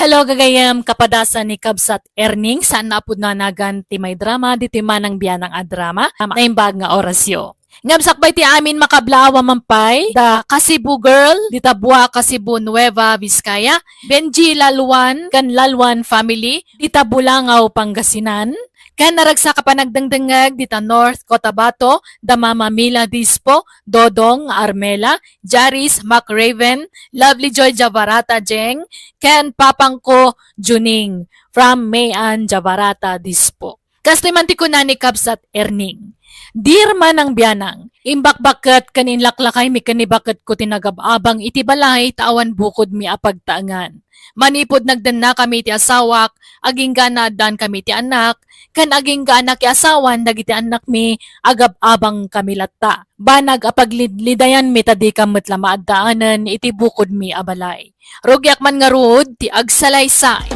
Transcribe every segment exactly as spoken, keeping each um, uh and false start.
Hello, gagayem, kapadasan ni Kabsat Erning, saan na a pudno a nagan ti maidrama, ditoy manang bianang a drama, naimbag nga orasyo. Ngem sakbay ti amin makablaaw a mampay, da Kasibu Girl, dita Buaca, Cebu, Nueva Vizcaya, Benji Lalwan, ken Lalwan family, dita Bulangaw, Pangasinan, ken naragsak a panagdengdengngeg dita North Cotabato, da Mama Mila Dispo, Dodong Armela, Jaris McRaven, Lovely Joy Javarata Jeng, ken Papangko Juning from Mayan Javarata Dispo. Kastoy man ti kuna ni Kabsat Erning, Dear manang bianang, imbakbakket ken inlaklakaymi ken ni baketko ti nagab-abang iti balay ta awan bukodmi a pagtaengan. Manipud nagdennakami ti asawak, agingga naaddaankami ti anak, ken agingga anak ti asawan dagiti annakmi, agab-abangkami latta. Banag a paglidlidayanmi ta dika met la maaddaanen iti bukodmi a balay. Rugiak man ngarud ti agsalaysay.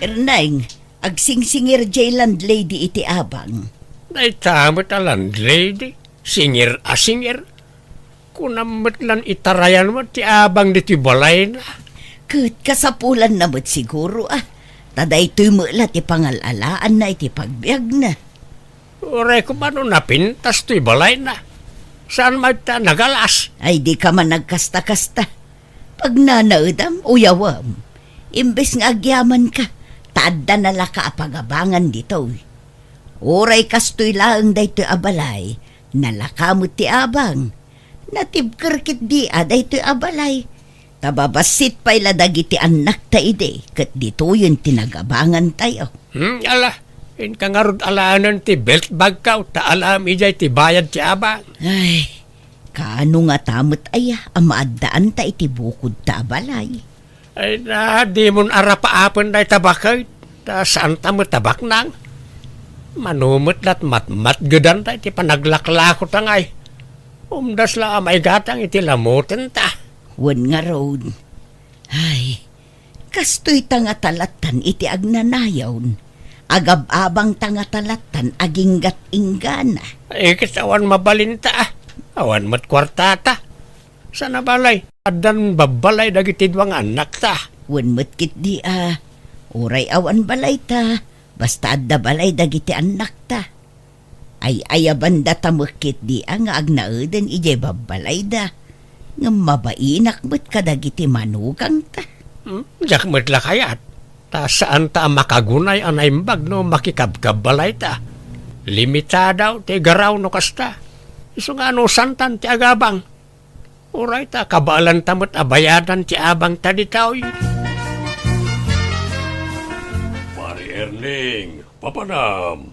Erneng, agsingsingir jay landlady iti abang. Dayta met a landlady, singir a singir. Kunam met lan itarayan met ti abang ditoy balayna. Ket kasapulanna met siguro, a. Ta daytoy met la ti pangal-alaanna iti pagbiagna. Uray koma no napintas toy balayna. Saan met ta nagalas? Ay, dika man agkasta-kasta. Pagnanaedam, uyawem. Imbes nga agyamanka, ta adda nalaka a pagabangan ditoy. Uray kastoy laeng daytoy a balay, nalaka met ti abang. Natibker ketdi a daytoy a balay. Ta babassit pay la dagiti annakta idi, ket ditoyen ti nagabangantayo. Hmm, ala, inka ngarud alaenen ti belt bagko, ta alaem idiay ti bayad ti abang. Ay, kaano ngata met aya a maaddaanta iti bukodta a balay? Ay na, dimon arapaapen dayta baket, ta saanta met a baknang. Mano met lat matmatgedanta iti panaglaklatanta ngay. Umdas la a maigatang iti lamutenta. Wen ngarud. Ay, kastoyta ngata lattan iti agnanayon. Agab-abangta ngata lattan aginggat inggana. Ay, ket awan mabalinta, a. Awan met kuartata. Saan a balay, addan babbalay dagiti dua nga annakta. Wen met ketdi a, uray awan balayta, basta adda balay dagiti annakta. Ay-ayabandata met ketdi a nga agnaeden idiay babbalayda. Ngem mabainak met kadagiti manugangta. Hmm, diak met la kayat. Ta saanta a makagunay a naimbag no makikabkabbalayta. Limitado ti garaw no kasta. Isu nga anusantan ti agabang. Uray ta kabaelanta met a bayadan ti abangta ditoy. Pare Erning, papanam.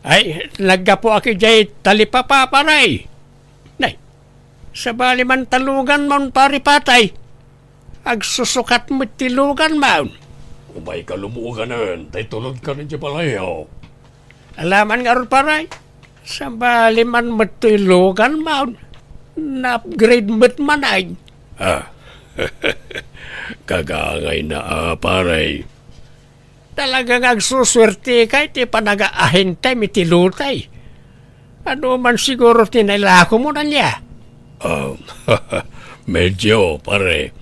Ay, naggapuak idiay talipapa, pare. Nay, sabali man ta luganmon, pare Patay. Agsusukat met ti luganmon. Umayka lumuganen, tay tulodkan idiay balayo. Alaman ngarud, pare. Sabali man met toy luganmon. Na-upgrade met man ay. Ah, kagangayna a, pare. Talaga nga agsusuertika iti panagaahintem iti lutay. Ano man siguro ti nailakom, ania? Ah, medyo, pare.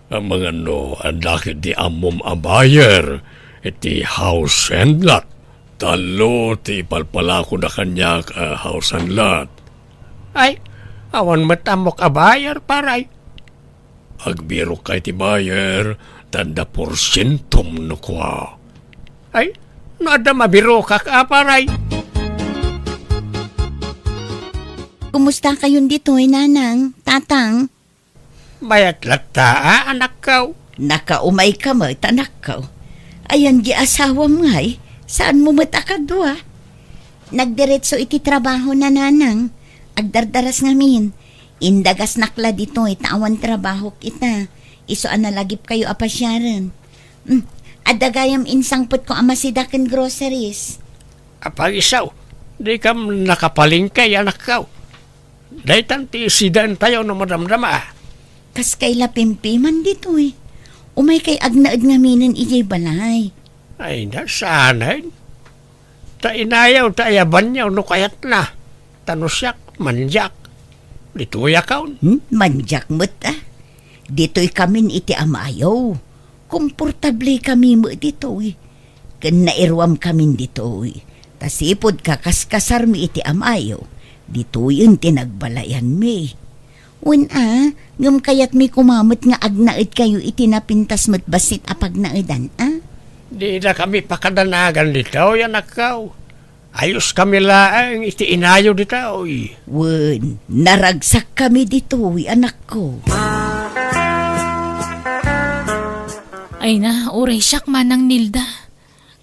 Amangan no adda ketdi ammom a buyer iti house and lot. Tallo ti ipalpalakona kaniak a house and lot. Ay, awan met ammok a buyer, pare. Agbirokka iti buyer, ta adda porsientom no kua. Ay, no adda mabirokak a, pare. Kumustakayon ditoy, nanang, tatang? Mayat latta a, anakko. Nakaumayka met, anakko. Ayan di asawam ngay, saanmo met a kadua? Nagdiretso iti trabahona, nanang. Agdardaras ngamin. Indagasnak la ditoy ta awan trabahok ita. Isu a nalagipkayo a pasiaren. Hmm, adda gayam insangpetko a masida ken groceries. Apay isu, dikam nakapalengke, anakko. Daytan ti sidaentayo no madamdama. Kaskay la pimpiman ditoy. Umaykay agnaed ngaminen idiay balay. Ay, nasanen. Ta inayaw, ta ayabanyo no kayatna. Ta no siak, mandiak. Ditoyakon. Hmm? Mandiak met, a? Ditoy kamin iti amayo. Komportable kami met ditoy. Ken nairuam kamin ditoy. Ta sipud kakaskasarmi iti amayo, ditoyen ti nagbalayanmi. Wen a, ngem kayatmi koma met nga agnaedkayo iti napintas met bassit a pagnaedan a? Dida kami pakadanagan ditoy, anakko. Ayos kami laeng iti inayo ditoy. Wen, naragsak kami ditoy, anakko. Ay na, uray siak manang Nilda.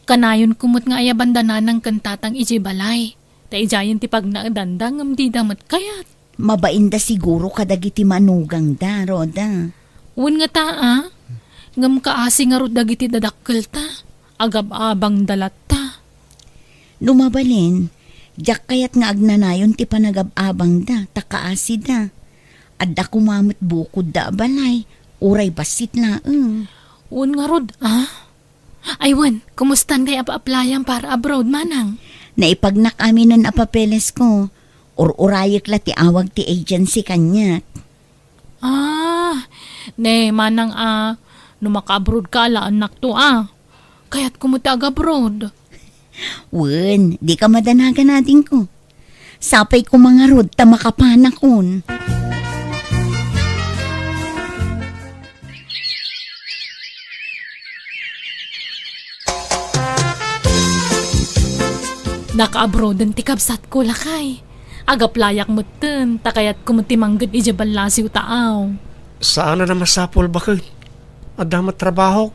Kanayon ko met nga ayaban da nanang ken tatang idiay balay. Ta idiayen ti pagnaedanda ngem dida met kayat. Mabainda siguro kadagiti manugangda, Rhoda. Wen nga ta, a? Ngem kaasi ngarud dagiti dadakkelta. Agab-abangda latta. No mabalin, diak kayat nga agnanayon ti panagab-abangda, ta kaasida. Adda koma met bukodda a balay, uray bassit laeng. Wen ngarud, a? Ay wen, kumustan kay apa-aplayam para abroad, manang? Naipagnak aminen a papeles ko. Ur-urayek la ti awag ti agency kaniak. Ah, ne, manang a, no makaabroad ka, alaennakto a. Kayatko met ti agabroad. Wen, dika madanagan, adingko. Sapay ko mangarud ta makapanakon. Nakaabroaden ti kabsatko, lakay. Agaplayak metten, ta kayatko met ti mangged idiay ballasiw taaw. Saan a masapul, baket. Adda met trabahok.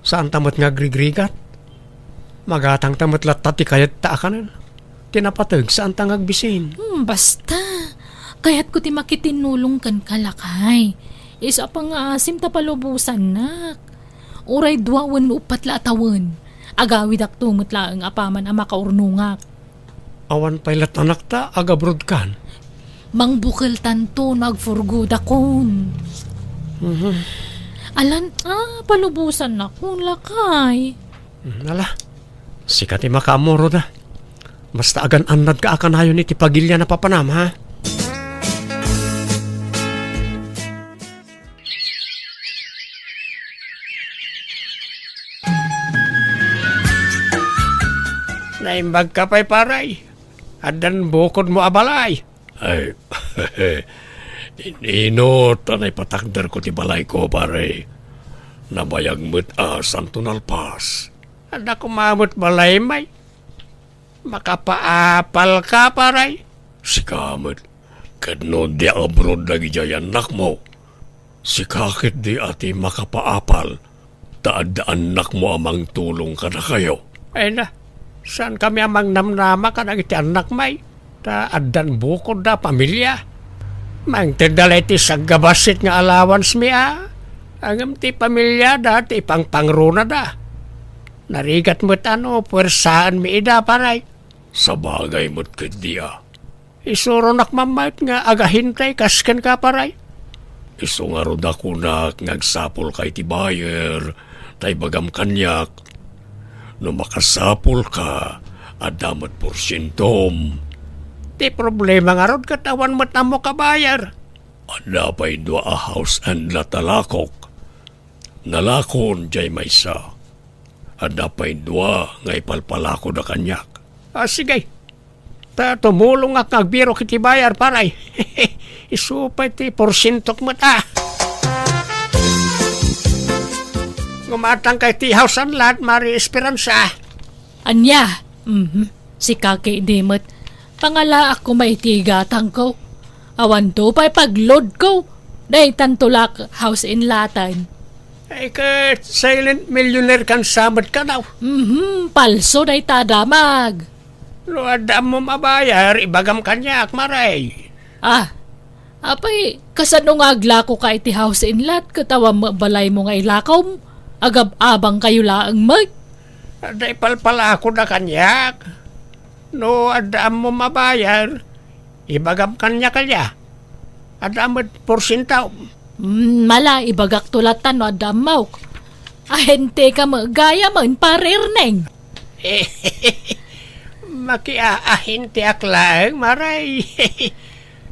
Saanta met nga agrigrigat. Magatangta met latta ti kayatta a kanen. Ti napateg, saanta nga agbisin. Hmm, basta. Kayatko ti makitinnulong kenka, lakay. Isu a pangngaasim ta palubosannak. Uray dua wenno uppat la a tawen, agawidakto met laeng apaman a makaurnongak. Awan pay latta anakta, agabrodkan. Mangbukeltanto no agfurgodakon. Mhm. Alan, a, palubosannakon, lakay. Mhm, ala, sika ti makaammo, Rhoda. Basta agan-annadka a kanayon iti pagilian a papanam, ha? Naimbagka pay, pare. Addan bukodmo a balay. Ay, in-inot a naipatakderko ti balayko, pare. Nabayag met a santo nalpas. Adda koma met balay, may. Makapaapalka, pare. Sika met, ket no di abroad dagidiay annakmo, sika ketdi a ti makapaapal, ta adda annakmo a mangtulong kadakayo. Ay na, saankami a mangnamnama kadagiti annak, may. Ta addan bukodda a pamilia. Mangtedda la iti saggabassit nga allowance mi a. Ngem ti pamiliada ti ipangpangronada. Narigat met a no puersaenmi ida, pare. Sabagay met ketdi a. Isuronak mammayt nga agahintay kas kenka, pare. Isu ngarud a kunak nga agsapulka iti buyer, ta ibagam kaniak. No makasapulka, adda met porsientom. Ti problema ngarud ket awan met ammok a buyer. Adda pay dua a house and lot a lakok. Nalakon diay maysa. Adda pay dua nga ipalpalakoda kaniak. A, sige. Ta tumulongak nga agbirok iti buyer, pare. Isu pay ti porsientok met a. Ngumatangka iti house and lot, Mari Esperanza. Ania? Mhm. Sika ketdi met. Pangalaak koma iti gatangko. Awanto pay pagloadko. Daytanto la house and lot-an. Ay, ket silent millionaire kan sa met kano. Mhm, palso dayta a damag. No adda ammom a buyer, ibagam kaniak, Mari. Ah, apay, kasano nga aglakoka iti house and lot ket awan met balaymo nga ilakom? Agab-abangkayo laeng met. Adda ipalpalakoda kaniak. No adda ammom a buyer, ibagam kaniak, ala. Adda met porsientom. Mm, mala, ibagakto latta no adda ammok. Ahenteka met gayam, Pare Erneng. Makiaahenteak laeng, Mari.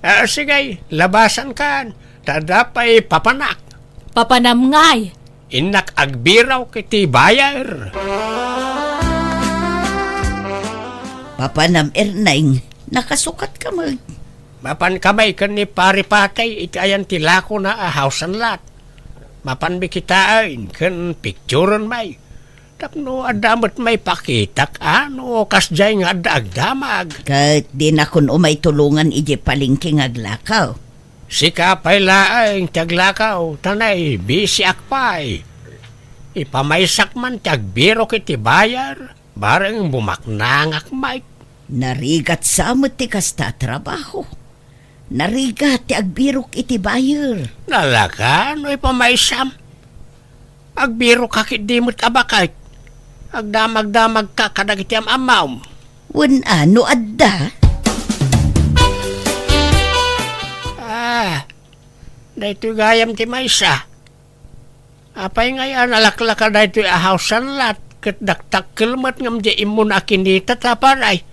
Ah, sige, labasankan. Ta adda pay papanak. Papanam ngay. Innak agbirok iti buyer. Papanam, Erneng, nakasukatka met. Mapanka may ken ni Pare Patay iti ayan ti lakona a house and lot. Mapanmi kitaen ken picturen may. Tapno adda met maipakitak a no kasdiay nga adda agdamag. Ket dinakon umay tulongan idiay palengke nga aglakaw. Sika pay laeng ti aglakaw, ta naibisiak pay. Ipamaysak man ti agbirok iti buyer, bareng bumaknangak met. Narigat sa met ti kasta a trabaho. Narigat ti agbirok iti buyer. Nalaka no ipamaysam. Agbirokka ketdi met a baket. Agdamagdamagka kadagiti am-ammom. Wen a, no adda? Ah, daytoy gayam ti maysa. Apay ngay a nalaklaka daytoy a house and lot ket dakdakkel met ngem diay immuna a kinitata, Pare?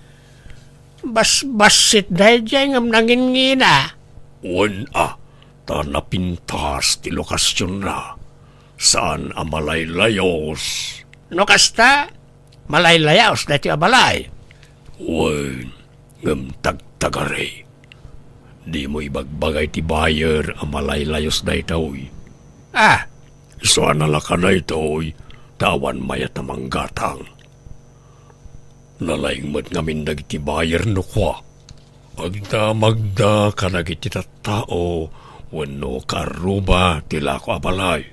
Basbassit daydiay ngem nangingina. Wen a, ta napintas ti lokasionna. Saan a malaylayos. No kasta, malaylayos daytoy a balay. Wen, ngem tagtagari. Dimo ibagbaga iti buyer a malaylayos daytoy. Ah, isu a nalaka daytoy, ta awan mayat a manggatang. Nalaing met ngamin dagiti buyer no kua. Agdamagda kadagiti tattao wenno kaarruba ti lako a balay.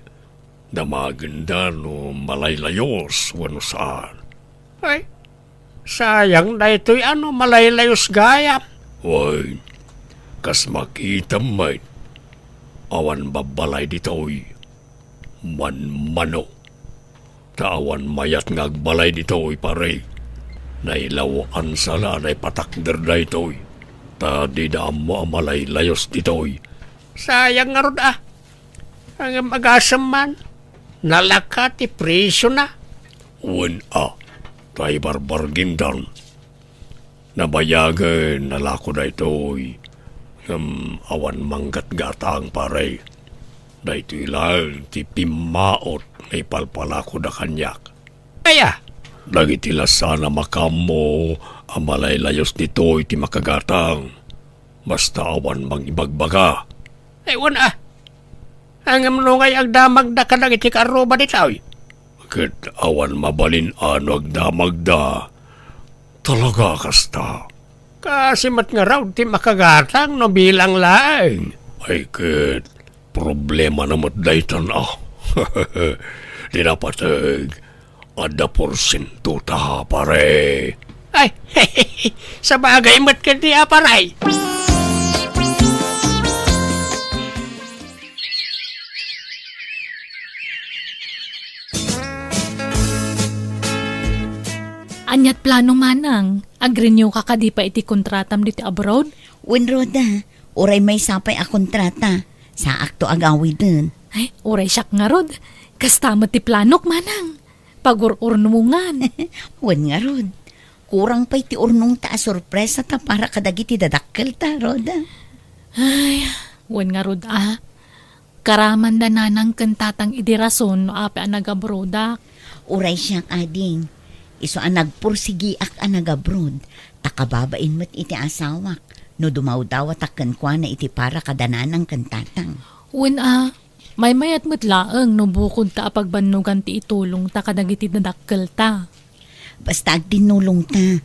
Damagenda no malaylayos wenno saan. Ay, sayang daytoy a no malaylayos gayam. Wen, kas makitam met, awan babbalay ditoy. Manmano. Ta awan mayat nga agbalay ditoy, pare. Nailaw-ansa la a naipatakder daytoy. Ta dida ammo a malaylayos ditoy. Sayang ngarud a. Ngem agasem man, nalaka ti presiona. Wen a, ta ibarbargindan. Nabayagen a lako daytoy, ngem awan manggatgatang, pare. Daytoy laeng ti pimmaot nga ipalpalakoda kaniak. Aya? Dagiti la saan a makaammo a malaylayos ditoy ti makagatang. Basta awan mangibagbaga. Ay, wen a. Ngem no ngay agdamagda kadagiti kaarruba ditoy? Ket awan mabalin a no agdamagda. Talaga kasta. Kaasi met ngarud ti makagatang no bilang laeng. Ay ket, problemana met daytan a. Di napateg, adda porsiento ta, pare. Ay, sabagay met ketdi a, pare. Aniat plano, manang? Ag-renew ka kadi pay iti kontratam ditoy abroad? Wen, Rhoda, uray maysa pay a kontrata, saakto a gawiden. Ay, uray siak ngarud. Kasta met ti planok, manang. Pagur-urnongan. Wen ngarud. Kurang pay ti urnongta a sorpresata para kadagiti dadakkelta, Rhoda. Ay, wen ngarud a. Karamanda nanang ken tatang idi rason no apay a nagabrodak. Uray siak, ading. Isu a nagpursigiak a nagabrod, ta kababain met iti asawak no dumawdawatak kenkuana iti para kada nanang ken tatang. Wen a, maymayat met laeng no bukodta a pagbannogan ti itulongta kadagiti dadakkelta. Basta agtinnulongta.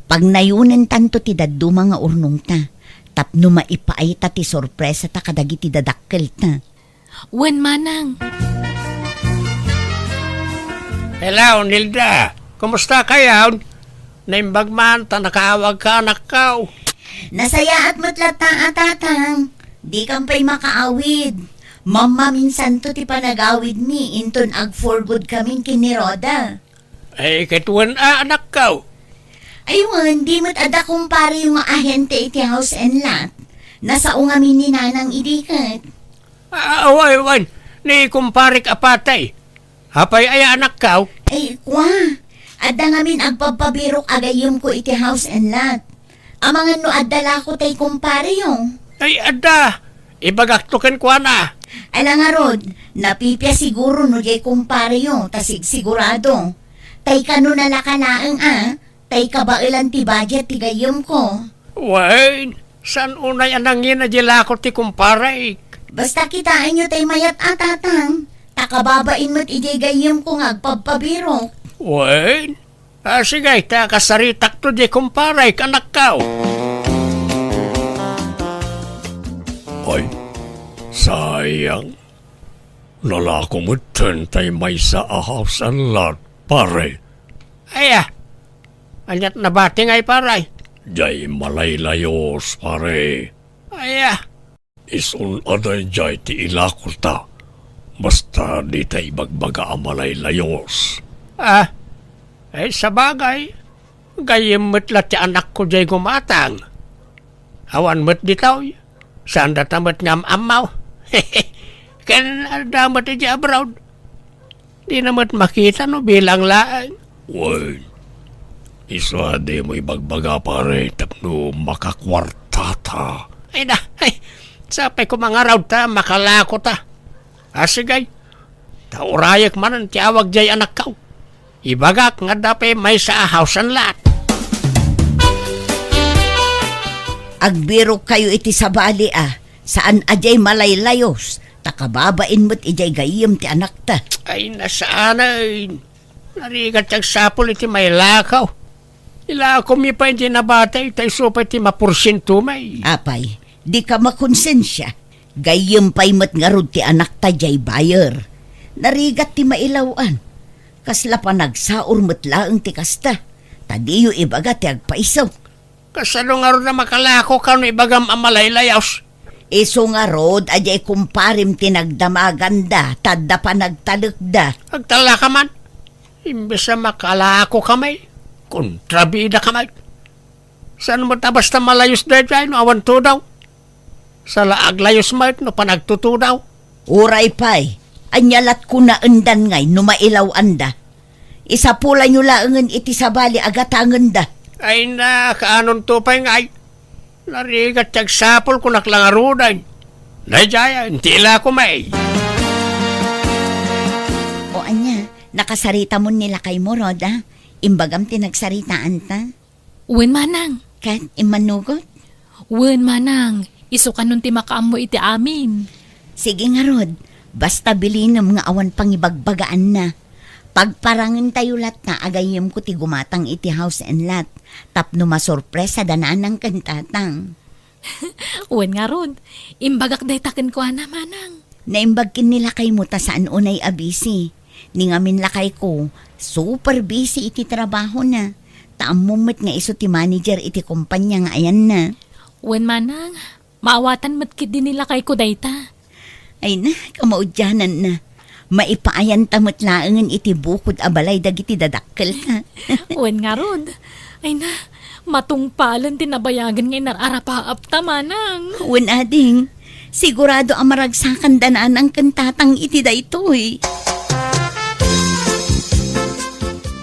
Pagnayonentanto ti dadduma nga urnongta tapno maipaayta ti sorpresata kadagiti dadakkelta. Wen, manang. Hello, Nilda. Kumusta kayon? Naimbag man ta nakaawagka, anakko. Nasayaat met latta a tatang. Dikan pay makaawid. Mammaminsanto ti panagawidmi inton ag-for good kamin ken ni Rhoda. Ay, ket wen a, anakko. Ay wen, di met adda kumpareyo nga ahente iti house and lot. Nasao ngamin ni nanang idi ket. Ah, wen, wen. Ni kumparek a patay. Apay aya, anakko? Ay, kua. Adda ngamin agpabpabirok a gayyemko iti house and lot. Amangan no adda lako tay kumpareyo. Ay, adda. Ibagakto kenkuana. Ala ngarud, napipia siguro no diay kumpareyo, ta sigsigurado. Tay kano nalaka laeng a, tay kabaelan ti budget ti gayyemko. Wen, saan unay a nangina diay lako ti kumparek? Basta kitaenyo tay mayat a, tatang. Ta kababain met idiay gayyemko nga agpabpabirok. Wen, a, sige, ta kasaritakto diay kumparek, anakko. Ay, sayang. Nalako metten tay maysa a house and lot, pare. Aya, aniat nabati ngay, pare? Diay malaylayos, pare. Aya. Isun a daydiay ti ilakota. Basta dita ibagbaga a malaylayos. Ah, eh, sabagay, gayyem met la ti anakko diay gumatang. Awan met ditoy, saan data met nga am-ammaw. Ken adda met idiay abroad. Dina met makita no bilang laeng. Wen, isu a dimo ibagbaga, pare, tapno makakuartata. Ay na, ay, sapay ko mangarud ta, makalako ta. Ah, sige. Ta urayek manen ti awag diay anakko. Ibagak nga adda pay maysa a house and lot. Agbirokkayo iti sabali a, saan a diay malaylayos, ta kababain met idiay gayyem ti anakta. Ay, nasaanen. Narigat ti agsapul iti mailako. Ilakomi pay diay nabati, ta isu pay ti maporsiento mi. Apay, dika makonsensia. Gayyem pay met ngarud ti anakta diay buyer. Narigat ti mailaw-an. Kasla panagsaur met laeng ti kasta. Ta diyo ibaga ti agpaiso. Kasano ngarud a makalako kano ibagam a malaylayos? Isu ngarud a diay kumparem ti nagdamaganda, ta adda panagtalekda. Agtalaka man. Imbes a makalako kami, kontrabida kami. Saan met a basta malayos daydiay no awan tudaw? Sala aglayos met no panagtutudaw. Uray pay, ania lat kunaendan ngay no mailaw-anda? Isapulanyo laengen iti sabali a gatangenda. Ay na, kaanonto pay ngay? Narigat ti agsapul kunak la ngaruden. Daydiay, inti ilako may. O ania, nakasaritamon ni lakaymo, Rhoda? Imbagam ti nagsaritaanta? Wen, manang. Ket immanugot? Wen, manang. Isu kanon ti makaammo iti amin. Sige ngarud, basta bilinem nga awan pangibagbagaanna. Pagparangentayo latta a gayyemko ti gumatang iti house and lot tapno masurpresa da nanang ken tatang. Wen ngarud, imbagak dayta kenkuana, manang. Naimbag ken ni lakaymo ta saan unay a busy. Ni ngamin lakayko, super busy iti trabahona. Ta ammom met nga isu ti manager iti kompania nga ayanna. Wen manang, maawatan met ketdi ni lakayko dayta. Ay na, kamaudiananna. Maipaayanta met laengen iti bukod a balay dagiti dadakkelna. Wen ngarud. Ay na, matungpalen ti nabayagen nga inar-arapaapta, manang. Wen, ading. Sigurado a maragsakanda nanang ken tatang iti daytoy.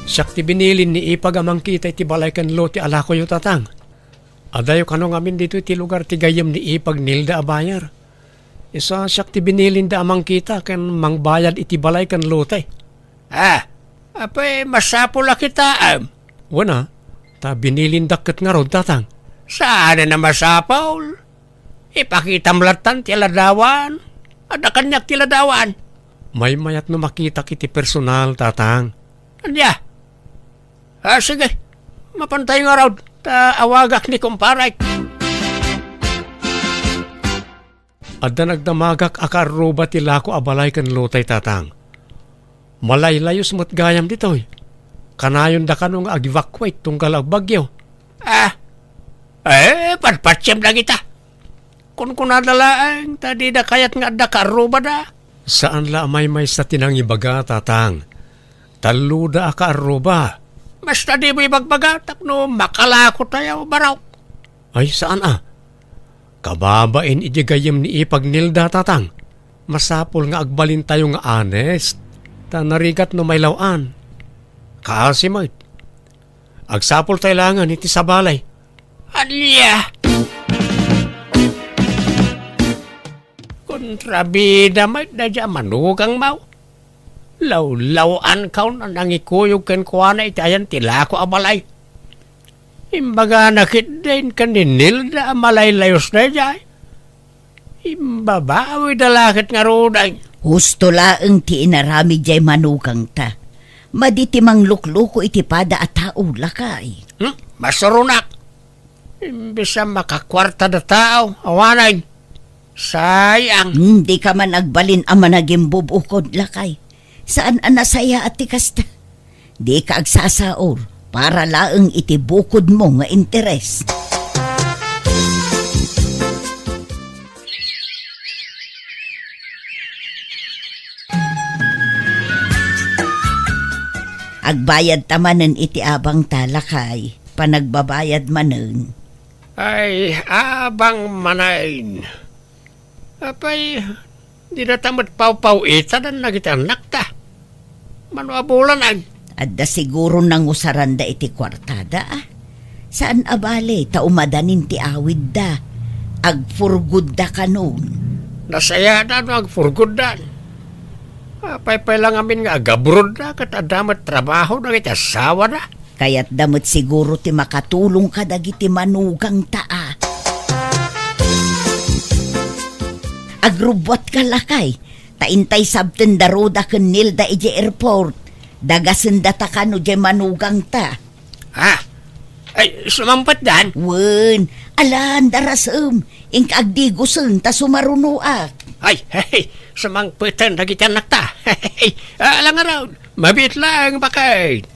Siak ti binilin ni Ipag a mangkita iti balay ken lote a lakoyo, tatang. Adayo kano ngamin ditoy ti lugar ti gayyem ni Ipag Nilda a buyer. Isu a siak ti binilinda a mangkita ken mangbayad iti balay ken lote. Ah, apay, masapul a kitaem? Wen a, ta binilindak ket ngarud, tatang. Saanen a masapul? Ipakitam lattan ti ladawan. Adda kaniak ti ladawan. Maymayat no makitak iti personal, tatang. Ania? Ah, sige. Mapantayo ngarud, ta awagak ni kumparek. Adda nagdamagak a kaarruba ti lako a balay ken lotay, tatang. Malaylayos met gayam ditoy. Kanayonda kano nga ag-evacuate tunggal agbagyo. Ah, eh, patpatiem dagita. Kunkunada laeng ta dida kayat nga adda kaarrubada. Saan la a maymaysa ti nangibaga, tatang. Talloda a kaarruba. Basta dimo ibagbaga tapno makalako tayo, barok. Ay, saan a? Kababain iti gayyem ni Ipag Nilda, tatang. Masapul nga agbalintayo nga honest. Ta narigat no mailaw-an. Kaasi met. Agsapul tayo laengen iti sabali. Ania? Kontrabida met daydiay a manugangmo. Lawlaw-ankaon a nangikuyog kenkuana iti ayan ti lako a balay. Imbagana ketdin ken ni Nilda a malaylayos daydiay. Imbabawida la ket ngaruden. Husto laeng ti inaramid diay manugangta. Madi ti manglukluko iti pada a tao, lakay. Hmm? Masuronak. Imbes a makakuartada tao, awanen. Sayang. Hmm, dika man agbalin a managimbubukod, lakay. Saan a nasayaat ti kasta. Dika agsasaol para laeng iti bukodmo nga interes. Agbayad ta manen iti abangta, lakay. Panagbabayad manen. Ay, abang manen. Apay, dida ta met pawpaw-itadan dagiti annakta. Mano a bulan, ay? Adda siguro nangusaranda iti kuartada, a. Saan a bale, ta umadanin ti awidda. Agpurgodda kanon. Nasayaatda no agpurgodda. Apay pay la ngamin nga agabrodda ket adda met trabaho dagiti asawada. Kayatda met siguro ti makatulong kadagiti manugangta, a. Agrubbuatka, lakay, ta intay sabtenda Roda ken Nilda idiay airport. Dagasendata kano diay manugangta. Ha? Ay, sumangpetdan? Wen, alan, darasem. Inka agdigusen ta sumarunoak. Ay, hey, sumangpeten dagiti annakta. Ah, ala ngarud, mabiit laeng, baket.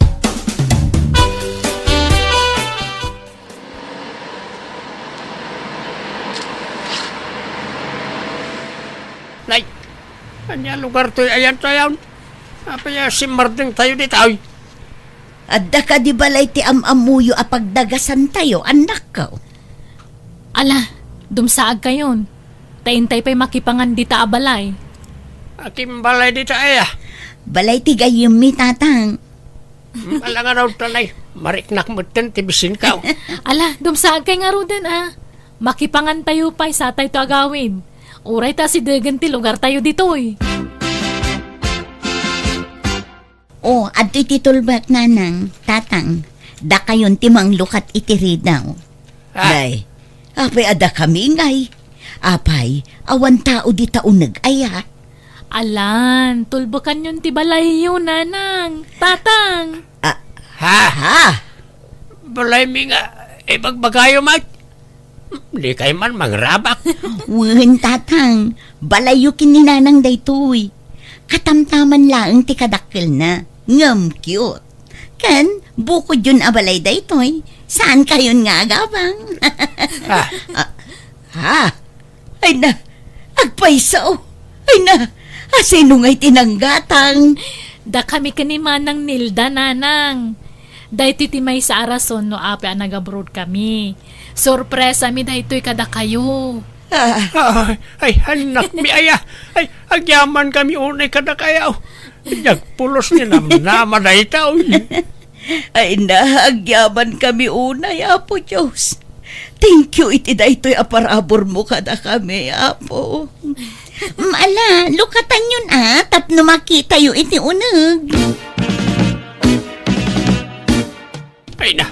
Nay, ania lugar toy ayan tayon? Apay a simmardengtayo ditoy? Adda kadi balay ti am-ammoyo a pagdagasantayo, annakko? Ala, dumsaagkayon. Ta intay pay makipangan dita a balay. Akin balay dita aya? Balay ti gayyemmi, tatang. Hmm, ala nga daw tanay. Mariknak metten ti bisinkaw. Ala, dumsaagkay ngaruden, a. Makipangantayo pay satayto agawid. Uray ta asidegen ti lugartayo ditoy. O, adtoy ti tulbek, nanang, tatang. Dakayon ti manglukat iti ridaw. Ah. Day, apay a dakami ngay? Apay, awan tao dita uneg aya? Alan, tulbekanyon ti balayyo, nanang, tatang. Ah, ha? Ha? Balaymi nga ibagbagayo met? Dikay man mangrabak. Wen, tatang, balayyo ken ni nanang daytoy. Katamtaman laeng ti kadakkelna, ngem cute. Ken, bukodyon a balay daytoy, saankayon nga agabang. Ah. Ah, ha? Ay na, agpayso. Ay na, asino ngay ti nanggatang? Dakami ken ni Manang Nilda, nanang. Daytoy ti maysa a rason no apay a nagabroad kami. Sorpresami daytoy kadakayo. Ah. Ay, ay, annakmi aya. Ay, agyamankami unay kadakayo. Diak pulos ni namnama daytoy. Ay na, agyamankami unay, Apo Dios. Thank you iti daytoy a paraburmo kadakami, Apo. Mm, ala, lukatanyon a, tapno makitayo iti uneg. Ay na,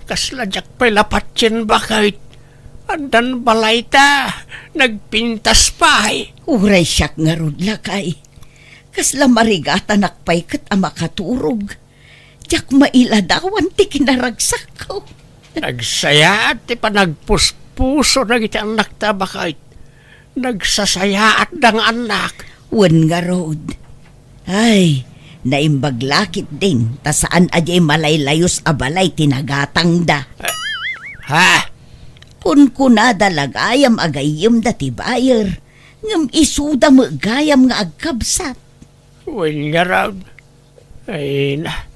kasla diak pay lapatien, baket. Addan balayta, nagpintas pay. Uray siak ngarud, lakay. Kasla marigatanak pay ket a makaturog. Diak mailadawan ti kinaragsakko. Nagsayaat ti panagpuspuso dagiti annakta, baket. Nagsasayaatda nga annak. Wen ngarud. Ay, naimbag la ketdin ta saan a diay malaylayos a balay ti nagatangda. Eh, ha? Kunkunada la gayam a gayyemda ti buyer, ngem isuda met gayam nga agkabsat. Wen ngarud. Ay na,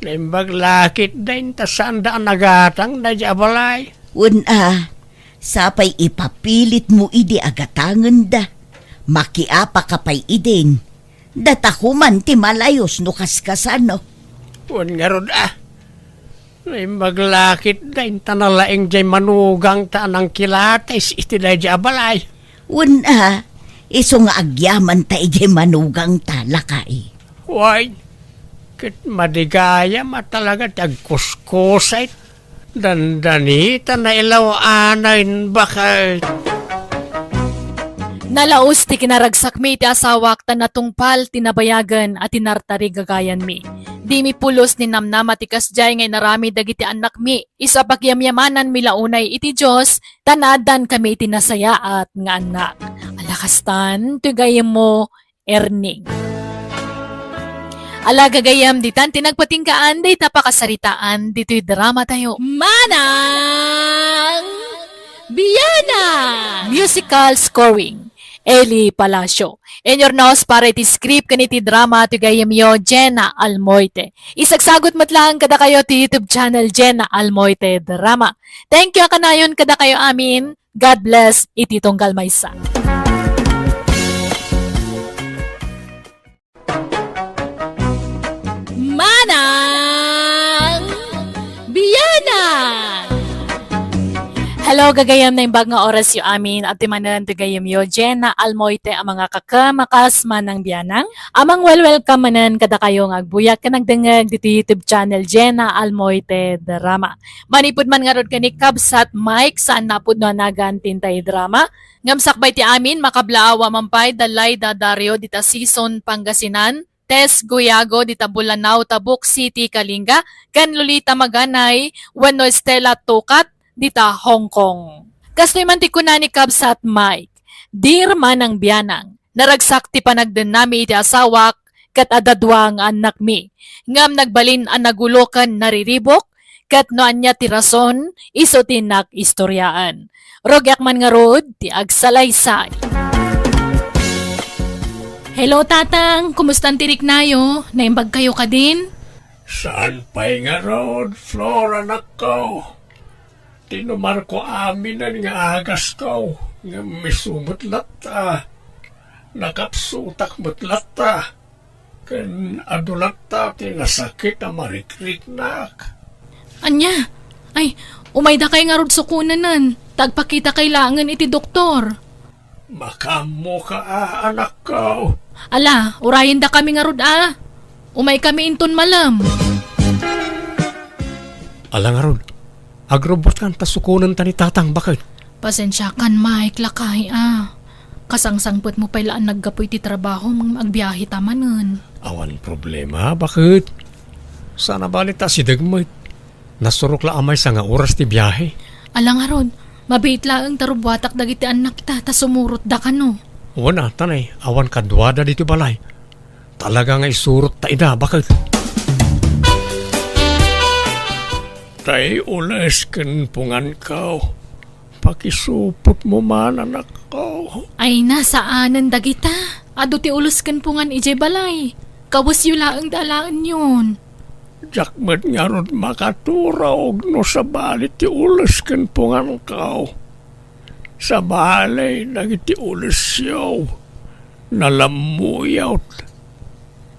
naimbag la ketdin ta saanda a nagatang daydiay a balay. Wen a, sapay ipapilitmo idi a gatangenda. Makiapaka pay idin. Datako man ti malayos no kaskasano. Wen ngarud a. Naimbag la ketdin ta nalaing diay manugangta a nangkilatis iti daydiay a balay. Wen a, Isu nga agyamanta idiay manugangta, lakay. Way, ket madigayam a talaga ti agkuskusay. Dandanita nailaw-anay, bakay. Nalaus ti kinaragsakmi iti asawak ta natungpal ti nabayagen a tinartari gagayanmi. Dimi pulos ni namnama ti kasdiay nga inaramid dagiti annakmi. Isu a pagyamyamananmi la unay iti Dios, ta naaddankami iti nasayaat nga annak. Ala kastan, ti gayyemmo, Erning. Ala gagayyem, ditan ti nagpatinggaan dayta pakasaritaan ditoy drama tayo. Manang Biana! Musical scoring, Eli Palacio. Inurnos para iti script ken iti drama ti gayyemyo, Jenna Almoite. Isagsagut met laeng kadakayo ti YouTube channel, Jenna Almoite Drama. Thank you a kanayon kadakayo amin. God bless iti tunggal maysa. Manang Biana! Hello, gagayyem, naimbag nga orasyo amin. Adtoy manen ti gayyemyo, Jenna Almoite, a mangakakam a kas Manang Bianang. Amang well welcome manen kadakayo nga agbuyak ken agdengngeg ditoy YouTube channel, Jenna Almoite Drama. Manipud man ngarud ken ni Kabsat Mike, saan napudno a nagan ti intay drama. Ngem sakbay ti amin, makablaaw a man pay da Laida Dario dita Sison, Pangasinan, Tess Guyago dita Bulanao, Tabuk City, Kalinga, ken Lolita Maganay wenno Estela Tukat dita Hong Kong. Kastoy man ti kuna ni Kabsat Mike, Dear Manang Bianang, naragsak ti panagdennami iti asawak ket adda dua nga annakmi, ngem nagbalin a nagulo ken nariribuk, ket no ania ti rason, isu ti innak istoriaan. Rugiak man ngarud ti agsalaysay. Hello, Tatang. Kumusta ti riknayo? Naimbag kayo kadin? Saan pay ngarud, Flor, anakko? Tinumarko aminen nga agasko, ngem isu met latta. Nakapsutak met latta. Ken adu latta ti nasakit a marikriknak. Ania? Ay, umaydakay ngarud sukonanen, ta agpakitakay laengen iti doktor. Makaammoka a, anakko. Ala, urayendakami ngarud a. Umaykami inton malem. Ala ngarud, agrubbuatkan ta sukonenta ni Tatang, baket. Pasensiakan, Mike, lakay a. Kasangsangpetmo pay la a naggapu iti trabahom ngem agbiaheta manen. Awan problema, baket. Saan a bale ta asideg met. Nasurok la a maysa nga oras ti biahe. Ala ngarud, mabiit laeng ta rubbuatak dagiti annakta ta sumurotda kano. Wen a, tanay, awan kaduada ditoy balay. Talaga nga isurotta ida, baket. Tay ules ken punganko. Pakisupotmo man, anakko. Ay, na, saanen dagita. Adu ti ules ken pungan idiay balay. Kawesyo laeng da alaenyon. Diak met ngarud makaturog no sabali ti ules ken punganko. Sabali dagiti ulesyo. Nalammuyot.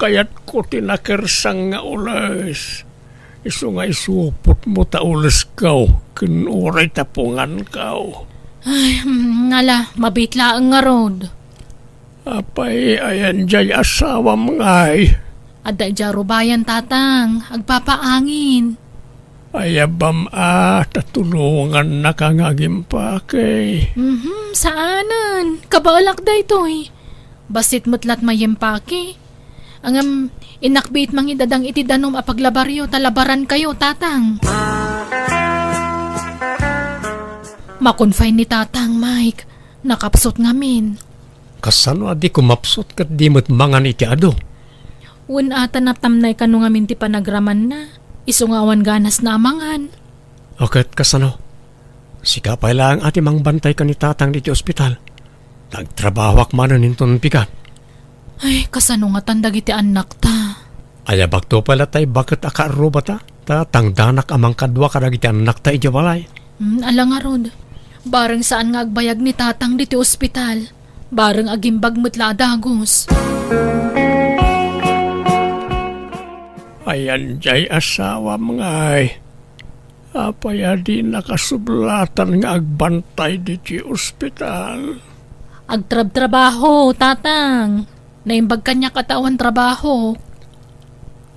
Kayatko ti nakersang nga ules. Isu nga isupotmo ta ulesko ken uray ta punganko. Ay, hmm, ala, mabiit laeng ngarud. Apay, ayan jay asawam ngay? Adda idiay rubayan, Tatang. Agpapaangin. Ayabam a, ta tulongannaka nga agimpake. Mhm, saanen. Kabaelak daytoy. Bassit met la't mayimpake. Ngem, innak biit mangidadang iti danum a paglabaryo ta labarankayo, Tatang. Makunfine ni Tatang, Mike. Nakapsut ngamin. Kasano a di kumapsut ket di met mangan iti adu? Wen a ta natamnay kano ngamin ti panagramanna, isu nga awan ganasna a mangan. O ket kasano? Sika pay laeng a ti mangbantay ken ni Tatang ditoy ospital. Ta agtrabahoak manen inton bigat. Ay, kasano ngatan dagiti annakta? Ayabakto pay latta ibaket a kaarrubata, ta tangdanak a mangkadua kadagiti annakta idiay balay. Hmm, ala ngarud. Bareng saan nga agbayag ni Tatang ditoy ospital. Bareng agimbag met la a dagus. Ayan jay asawam ngay. Apay a di nakasublatan nga agbantay ditoy ospital? Agtrabtrabaho, Tatang. Naimbag kaniak a ta awan trabaho.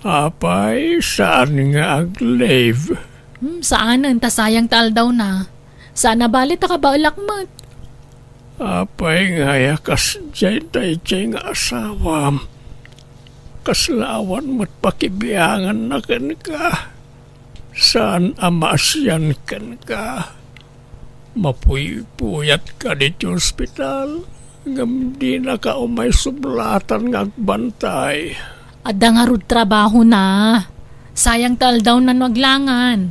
Apay, saan nga ag-leave? Hmm, saanen, ta sayang ta aldawna. Saan a bali ta kabaelak met. Apay nga aya kasdiay daydiay nga asawam? Kasla awan met pakibianganna kenka. Saan a maasian kenka. Mapuypuyat ka ditoy ospital, ngem dinaka umay sublatan nga agbantay. Adda ngarud trabahona. Sayang ta aldawna no aglangan.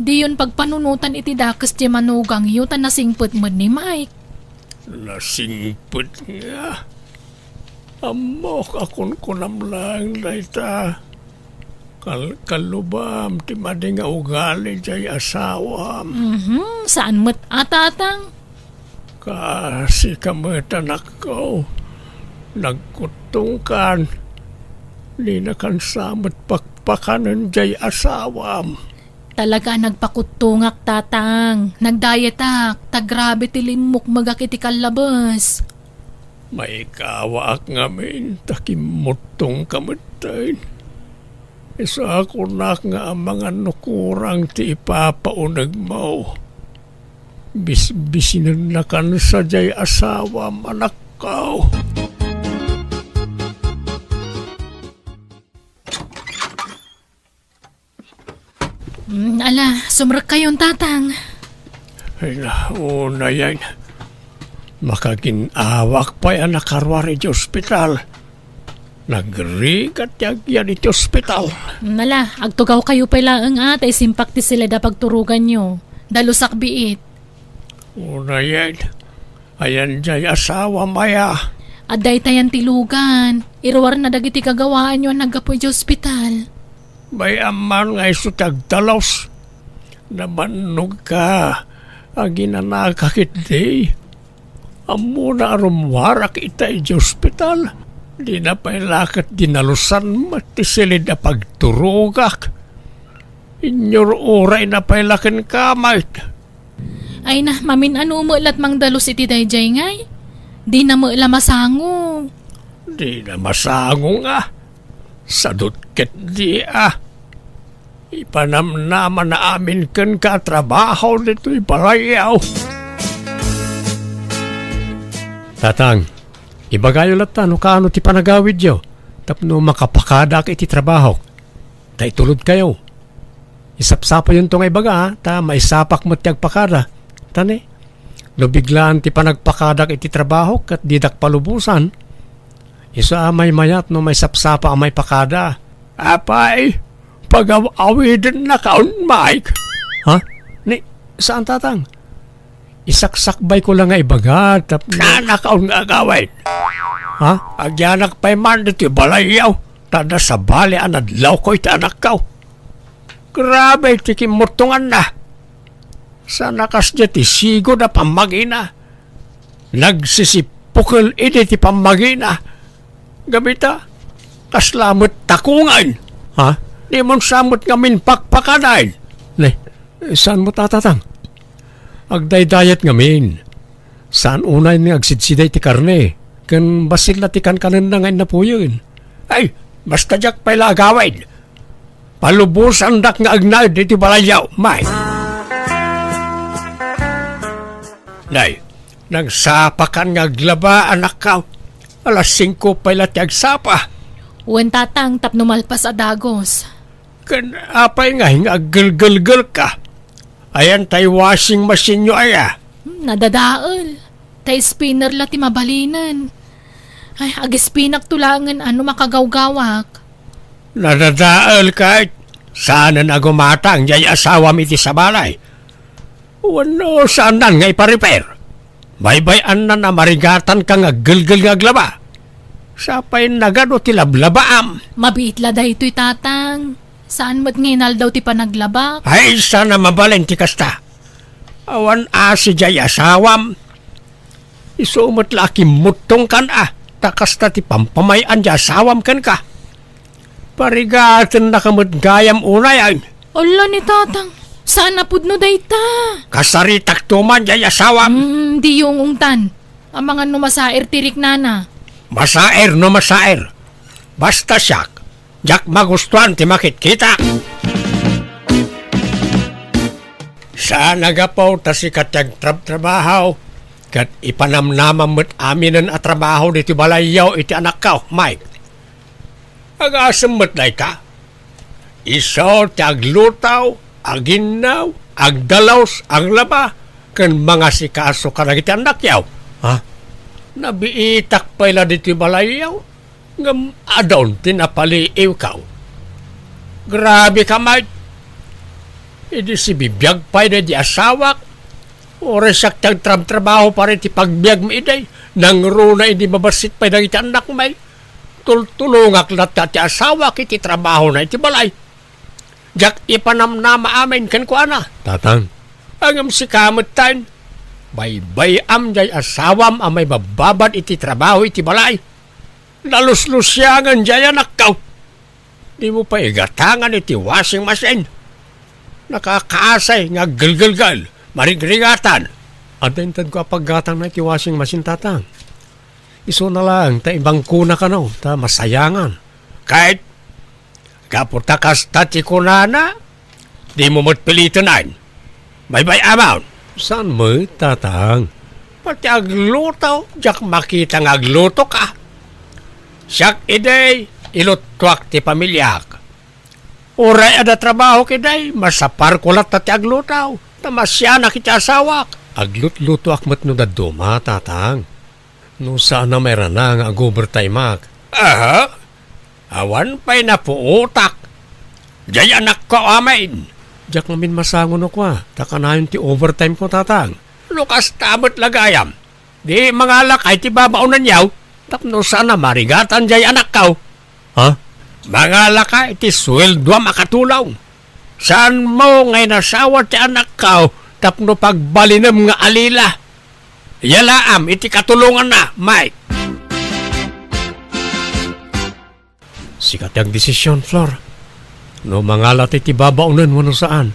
Diyon pagpanunotan iti dakes ti manugangyo ta nasingpet met ni Mike. Nasingpet nga? Ammok a kunkunam laeng dayta. Kal-, kalubam ti madi nga ugali jay asawam. Mhm, saan met a, Tatang? Kaasi ka met, anakko. Nagkuttongkan. Dinakan sa met pakpakanen jay asawam. Talaga a nagpakuttongak, Tatang. Nagdayetak, ta grabe ti limmukmegak iti kallabes. Maikawaak ngamin ta kimmuttongka metten. Isu a kunak nga amangan no kurang ti ipapaunegmo. Bisbisinennakan sadiay asawam, anakko. Mm, ala, sumrekkayon, Tatang. Ay, na, unayen. Makagin-awak pay a nakaruar iti ospital. Nagrigat ti agyan iti ospital. Mm, ala, agtugawkayo pay laeng a, ta isimpak ti siled a pagturoganyo. Dalusak biit. Unayen. Ayan jay asawam aya? Adda itayan ti lugan. Iruarna dagiti kagawaanyo a naggapu iti ospital. Bay-am man nga isu ti agtalus. Namannogka. Aginanaka ketdi. Ammona a rummuarak ita iti ospital. Dina pay la ket dinalusan met ti siled a pagturogak. Inyur-urayna pay la kenka met. Ay na, mamin-ano met la ti mangdalus iti daydiay ngay? Dina met la masango. Dina masango nga. Sadut ketdi a. Ipanamnamana amin kenka a trabaho ditoy balayyo. Tatang, ibagayo latta no kaano ti panagawidyo tapno makapakadak iti trabahok. Ta itulodkayo. Isapsapayonto nga ibaga, ta maisapak met ti agpakada. Ta ne, no biglaan ti panagpakadak iti trabahok ket didak palubosan, isu a maymayat no maisapsapa a maipakada. Apay, pagaw-awidennakaon, Mike. Ha? Ni, saan, Tatang? Isaksakbayko la nga ibaga, tap- Saanakaon nga agawid? Ha? Agyanak pay man ditoy balayyo, ta adda sabali a nadlawko iti anakko. Grabe ti kimmuttonganna. Saan a kasdiay ti sigud a pammagina. Nagsisipukel idi ti pammagina. Gapu ta, kasla met takongen. Ha? Dimon sa met ngamin pakpakadaen. Ne, saan met a, Tatang? Agdaydayat ngamin. Saan unay nga agsidsida iti karne, ken bassit la ti kankanenna nga innapuyen. Ay, basta diak pay la agawid. Palubosandak nga agnaed iti balayyo, Mike. Nay, nangsapakan nga aglaba, anakko. Alas singko pay la ti agsapa. Wen, Tatang, tapno malpas a dagus. Ken apay ngay nga aggelgelgelka? Ayan tay washing machine-yo aya? Hmm, nadadael. Tay spinner la ti mabalinen. Ay, agispinakto laengen a no makagawgawak. Nadadael ket saanen a gumatang jay asawam iti sabali. Wenno, saannan nga ipa-repair? Baybay-annan a marigatanka nga aggelgel nga aglaba. Sapay nagadu ti lablabaam. Mabiit la daytoy, Tatang. Saan met nga inaldaw ti panaglabak? Ay, saan a mabalin ti kasta. Awan asi jay asawam. Isu met la a kimmuttongkan a, ta kasta ti pampamay-an ti asawam kenka. Parigatennaka met gayam unayen. Ala ni Tatang, saan a pudno dayta. Kasaritakto man jay asawam. Mm, diyo ungtan. Amangan no masair ti riknana. Masair no masair. Basta siak, diak magustuan ti makitkita. Saan a gapu ta sika ti agtrabtrabaho, ket ipanamnamam met aminen a trabaho ditoy balayyo iti anakko, Mike. Agasem met dayta. Isu ti agluto, aginnaw, agdalus, aglaba, ken mangasikaso kadagiti annakyo. Ha? Nabiitak pay la ditoy balayyo, ngem adun ti napaliiwko. Grabe ka, Mike. Idi sibibiag pay daydi asawak, uray siak ti agtrabtrabaho para iti pagbiagmi idi, nangruna idi mabassit pay dagiti annakmi. Tultulongak latta ti asawak iti trabahona iti balay. Diak ipanamnama amin kenkuana. Tatang. Ngem sika metten, baybay-am jay asawam a maibabbabad iti trabaho iti balay. Naluslusiangen jay anakko. Dimo pay igatangan iti washing machine. Nakakaasay nga aggelgelgel, marigrigatan. Adda intedko a paggatangna iti washing machine, Tatang. Isuna laeng ta ibangkona kano, ta masayangan. Ket, gapu ta kasta ti kunana, dimo met piliten. Baybay-amon. Saan met, Tatang? Pati agluto, diak makita nga aglutoka. Siak idi, iluttuak ti pamiliak. Uray adda trabahok idi, masaparko latta ti agluto, ta masianak iti asawak. Aglutlutoak met no dadduma, Tatang. No saan a mairana nga ag-overtimeak. Aha? Awan pay napuotak. Jay anakko amin. Diak ngamin masango no kua, ta kanayon ti overtimeko, Tatang. No kasta met la gayam, di mangalaka iti babaonenyo, tapno saan a marigatan jay anakko. Ha? Mangalaka iti sueldoam a katulong. Saanmo nga inasawa ti anakko tapno pagbalinem nga alila. Yalaam iti katulonganna, Mike. Sika ti agdesision, Flor. No mangala ti, ti babaonen wenno saan.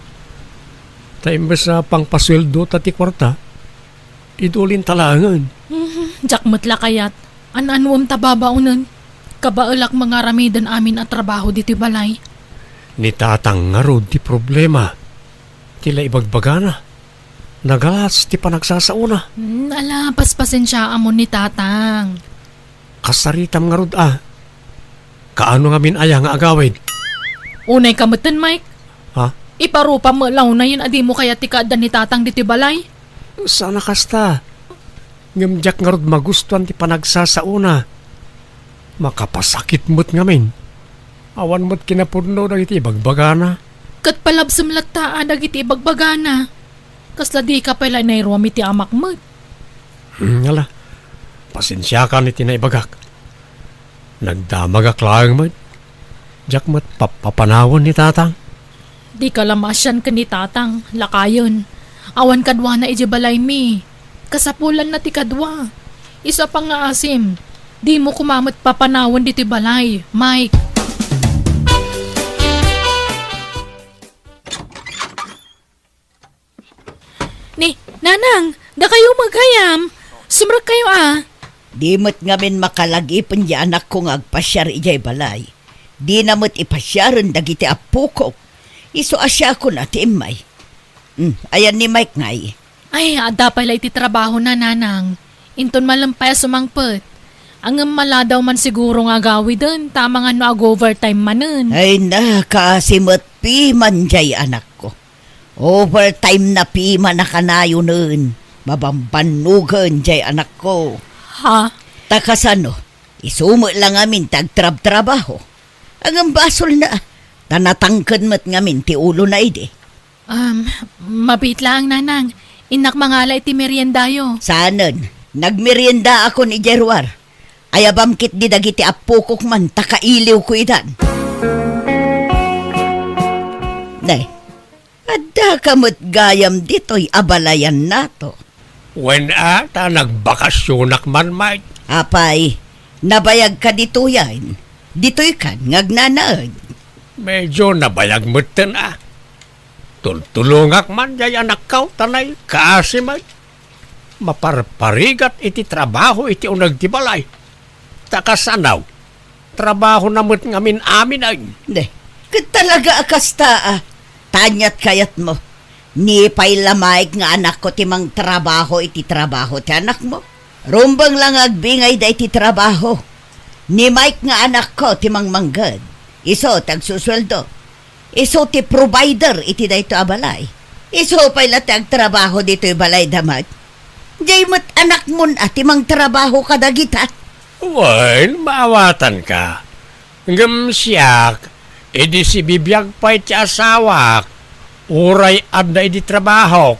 Ta imbes a pangpasueldo ta ti kuarta, idulinta laengen. Mhm, diak met la kayat. An-anuem ta babaonen? Kabaelak nga aramiden amin a trabaho ditoy balay. Ni Tatang ngarud ti problema. Ti la ibagbagana. Nagalas ti panagsasaona. Hmm, ala, paspasensiaamon ni Tatang. Kasaritam ngarud a. Kaano ngamin aya nga agawid? Unay ka metten, Mike. Ha? Iparupam met la unayen a dimo kayat ti kaaddan ni Tatang ditoy balay. Saan a kasta. Ngem diak ngarud magustuan ti panagsasaona. Makapasakit met ngamin. Awan met kinapudno dagiti ibagbagana. Ket palabsem latta a dagiti ibagbagana. Kasla dika pay la inayruam iti amak met. Hmm, ala. Pasensiakan iti naibagak. Nagdamagak laeng met. Diak met pap-, papanawen ni Tatang. Dika la maasian ken ni Tatang, lakayen. Awan kaduana idiay balaymi. Kasapulanna ti kadua. Isu a pangngaasim, dimo koma met papanawen ditoy balay, Mike. Ni, Nanang, dakayo met gayam. Sumrekkayo a. Di met ngamin makalagipen ti anakko nga agpasiar idiay balay. Dina met ipasiaren dagiti appokok. Isu a siakon a ti immay. Hmm, ayan ni Mike ngay? Ay, adda pay la iti trabahona, Nanang. Inton malem pay a sumangpet. Ngem maladaw man siguro nga agawiden, ta amangan no ag-overtime manen. Ay, nakaasi met piman jay anakko. Overtime na piman a kanayonen, mabambannogen jay anakko. Ha? Ta kasano, isu met la ngamin ti agtrabtrabaho. Ngem basolna, ta natangken met ngamin ti ulona idi. Um, mabiit laeng, Nanang. Innak mangala iti meriendayo. Saanen, nagmeriendaakon idiay ruar. Ayabam ketdi dagiti appokok man ta kailiwko idan. Ne, addaka met gayam ditoy a balayannato. Wen a, ta nagbakasionak man, Mike. Apay, nabayagka ditoyen? Ditoykan nga agnanaed? Medyo nabayag metten a. Tultulongak man jay anakko, ta nay, kaasi met. maparparigat iti trabaho iti uneg ti balay. Ta kasano, trabahona met ngamin-aminen. Ne, ket talaga a kasta, a. Ta aniat kayatmo? Ni pay la Mike nga anakko ti mangtrabaho iti trabaho ti anakmo? Rumbeng la nga agbingayda iti trabaho. Ni Mike nga anakko ti mangmangged. Isu ti agsusueldo. Isu ti provider iti daytoy a balay. Isu pay la ti agtrabaho ditoy balayda met. Diay met anakmon a ti mangtrabaho kadagita. Wen, maawatanka. Ngem siak, idi sibibiag pay ti asawak, uray adda idi trabahok,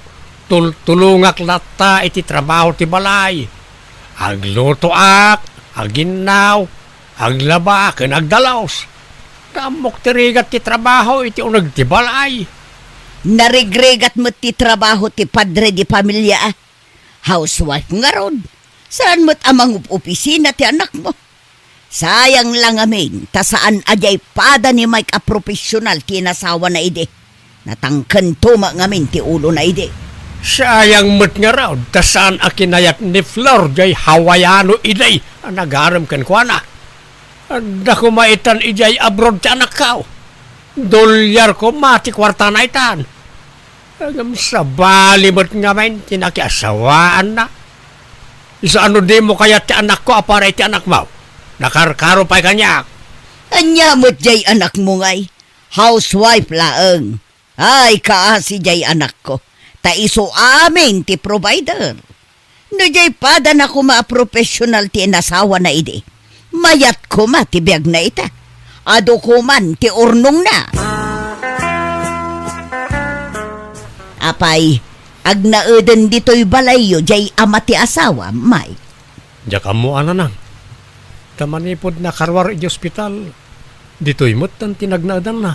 tultulongak latta iti trabaho ti balay. Aglutoak, aginnaw, aglaba ken agdalus. Ammok ti rigat ti trabaho iti uneg ti balay. Narigrigat met ti trabaho ti padre di pamilia, a. Housewife ngarud. Saan met a mangup-opisina ti anakmo. Sayang la ngamin, ta saan a diay pada ni Mike a professional ti inasawana idi. Natangkento met ngamin ti ulona idi. Sayang met ngarud, ta saan a kinayat ni Flor diay Hawaiano idi a nagarem kenkuana. Adda koma itan idiay abroad ti anakko. Dolyar koma ti kuartana itan. Ngem sabali met ngamin ti nakiasawaanna. Isu a no dimo kayat ti anakko a para iti anakmo, nakarkaro pay kaniak. Ania met diay anakmo ngay? Housewife laeng. Ay, kaasi diay anakko. Ta isu amin ti provider. No diay padana koma a professional ti inasawana idi, mayat koma ti biagna ita. Adu koman ti urnongna. Apay, agnaeden ditoy balayyo diay ama ti asawam, Mike? Diak ammo a, nanang. Ta manipud nakaruar iti ospital, ditoy metten ti nagnaedanna.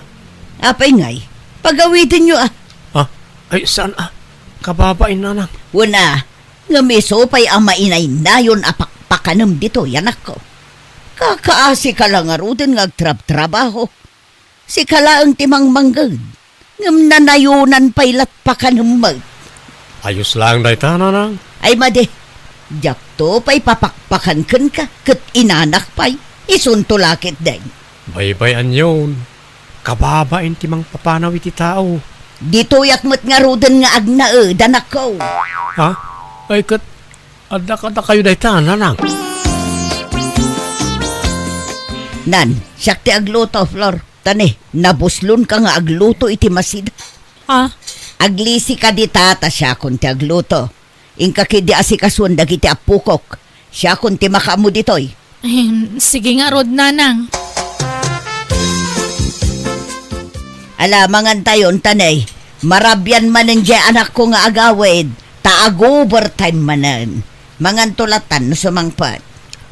Apay ngay, pagawidenyo a. Ah, ay, saan a? Kababain, nanang. Wen a, ngem isu pay a mainaynayon a pakpakanem ditoy, anakko. Kakaasika la ngaruden nga agtrabtrabaho. Sika laeng ti mangmangged, ngem nanayonan pay lat pakanem met. Ayos laeng dayta, nanang. Ay madi, diakto pay papakpakan kenka, ket inanak pay, isunto la ketdin. Baybay-anyon, kababain ti mangpapanaw iti tao. Ditoyak met ngaruden nga agnaed, anakko. Ha? Ay ket, adda kadakayo dayta, nanang? Nan, siak ti agluto, Flor. Ta ne, nabuslonka nga agluto iti masida. Ah? Aglisika dita ta siakon ti agluto. Inka ketdi asikasuan dagiti appokok. Siakon ti makaammo ditoy. Ahem, sige ngarud, nanang. Ala, mangantayon, ta ne, marabian manen diay anakko nga agawid, ta ag-overtime manen. Manganto latan no sumangpet.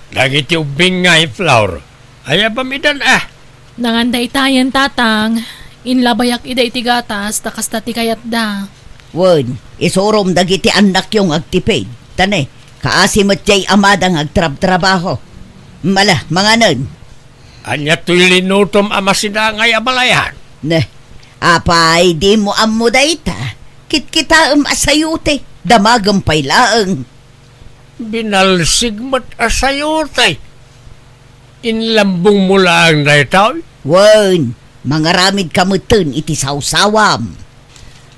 Dagiti ubbing ngay, Flor. Aya bamidan a? Nangan daytayen, tatang. Inlabayak ida iti gatas, ta kasta ti kayatda. Wen, isurom dagiti annakyo nga agtipid. Ta ne, kaasi met diay amada nga agtrabtrabaho. Mala, manganen. Ania toy linutom a masidangay a balayan? Ne, apay, dimo ammo dayta? Kitkitaem a sayote, damagem pay laeng. Binalsig met a sayote. Inlambongmo laeng daytoy? Wen, mangaramidka metten iti sawsawam.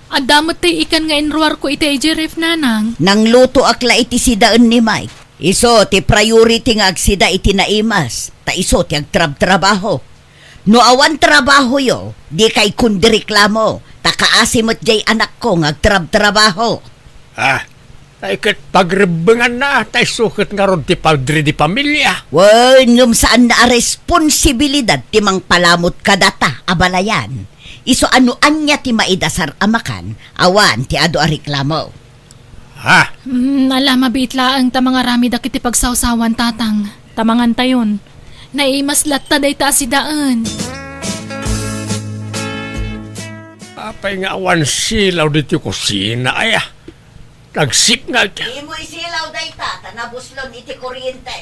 Adda met ti ikan nga inruarko iti idiay ref, nanang. Nanglutoak la iti sidaen ni Mike. Isu ti priority nga agsida iti naimas, ta isu ti agtrabtrabaho. No awan trabahoyo, dikay kondi reklamo, ta kaasi met diay anakko nga agtrabtrabaho. Ah, tay ket pagrebbenganna, tay suket ngarud ti padre di pamilia. Wen, ngem saanna a responsibilidad ti mangpalamut kadata a balayan. Isu a no ania ti maidasar a makan, awan ti adu a reklamo. Ha? Mm, ala, mabiit laeng ta mangaramid dagiti pagsawsawan, tatang. Ta mangantayon. Naimas latta dayta a sidaen. Apay nga awan silaw ditoy kusina, aya? Nagsipnget. Dimo isilaw dayta, ta nabuslon iti kuryente.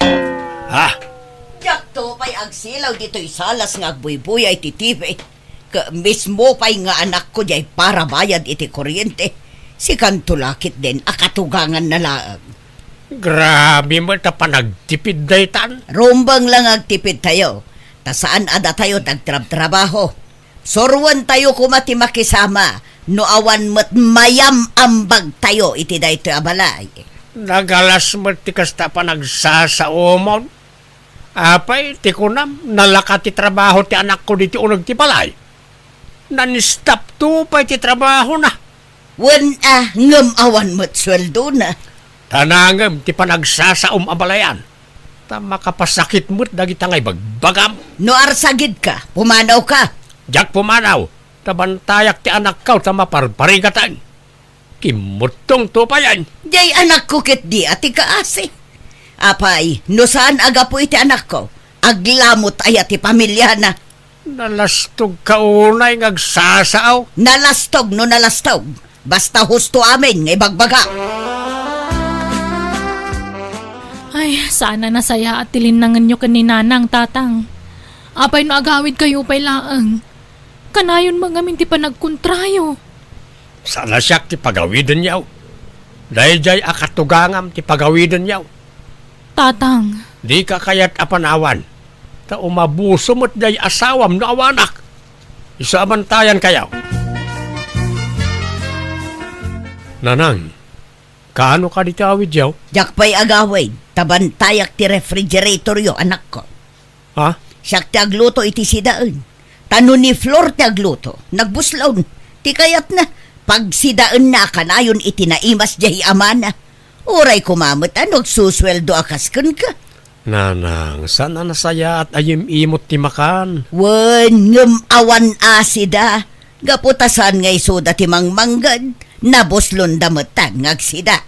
Ha? Diakto pay agsilaw ditoy salas nga agbuybuya iti T V. Ket mismo pay nga anakko diay parabayad iti kuryente. Sikanto la ketdin a katuganganna laeng. Grabe met a panagtipid daytan. Rumbeng la nga agtipidtayo, ta saan a datayo ti agtrabtrabaho. Suroentayo koma ti makisama no awan met mayam-ambagtayo iti daytoy a balay. Nagalas met ti kasta a panagsasaomon. Apay, ti kunam, nalaka ti trabaho ti anakko ditoy uneg ti balay. Nan-stop to pay ti trabahona. Wen a, ngem awan met sueldona. Ta nangem ti panagsasaom a balayan. Ta makapasakit met dagita nga ibagbagam. No arsagidka, pumanawka. Diak pumanaw, ta bantayak ti anakko ta maparparigatan. Kimmuttong to payen. Diay anakko ketdi a ti kaasi. Apay, no saan a gapu iti anakko, aglamut aya ti pamiliana? Nalastogka unay nga agsasao. Nalastog no nalastog. Basta husto amin nga ibagbaga. Ay, saan a nasayaat ti linnangenyo ken ni Nanang, Tatang. Apay no agawidkayo pay laeng. Kanayon met ngamin ti panagkontrayo. Saan a siak ti pagawidenyo. Daydiay a katugangam ti pagawidenyo. Tatang. Dika kayat a panawan. Ta umabuso met diay asawam no awanak. Isu a bantayankayo. Nanang, kaano kadi ti awidyo? Diak pay agawid, ta bantayak ti refrigeratoryo, anakko. Ha? Siak ti agluto iti sidaen. Ta no ni Flor ti agluto, nagbuslon. Ti kayatna, pagsidaenna a kanayon iti naimas diay amana. Uray koma met a no agsusueldo a kas kenka. Nanang, saan a nasayaat a yim-imot ti makan? Wen, ngem awan asida. Gapu ta saan nga isuda ti mangmangged, nabuslonda metten nga agsida.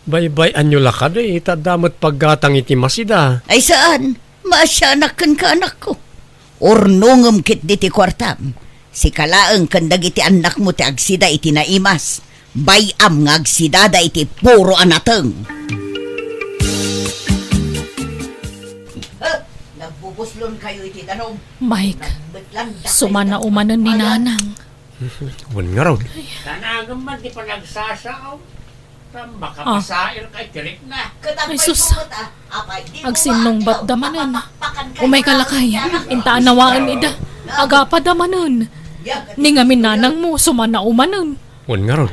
Baybay-anyo la kadi, ta adda met paggatang iti masida. Ay saan, maasianak kenka, anakko. Urnongem ketdi ti kuartam. Sika laeng ken dagiti annakmo ti agsida iti naimas. Bay-am nga agsidada iti puro a nateng. Eh, nagbubuslonkayo iti danum. Mike, sumana umanen ni Nanang. Wen ngarud. Tanagem man ti panagsasao. Makapasair kay tirik na. Ay, sus. Agsinnungbatda manen. Umayka lakay, inta anawaen ida. Agapada manen. Ni ngamin nanangmo, sumana umanen. Wen ngarud.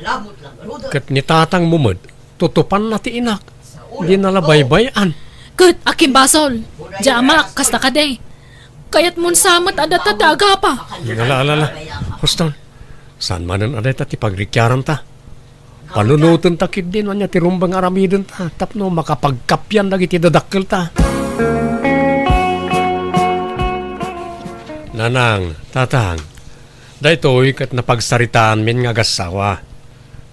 Ket ni tatangmo met, tutupanna ti inak. Dina la baybay-an. Ket, akin basol. Diay amak, kasta kadi. Kayatmon sa met a data ti agapa. Ala, ala, ala. Huston. Saan manen a dayta ti pagrikiaranta? Panunotenta ketdi no ania ti rumbeng nga aramidenta tapno makapagkappia dagiti dadakkelta. Nanang, tatang, daytoy ket napagsaritaanmin nga agassawa.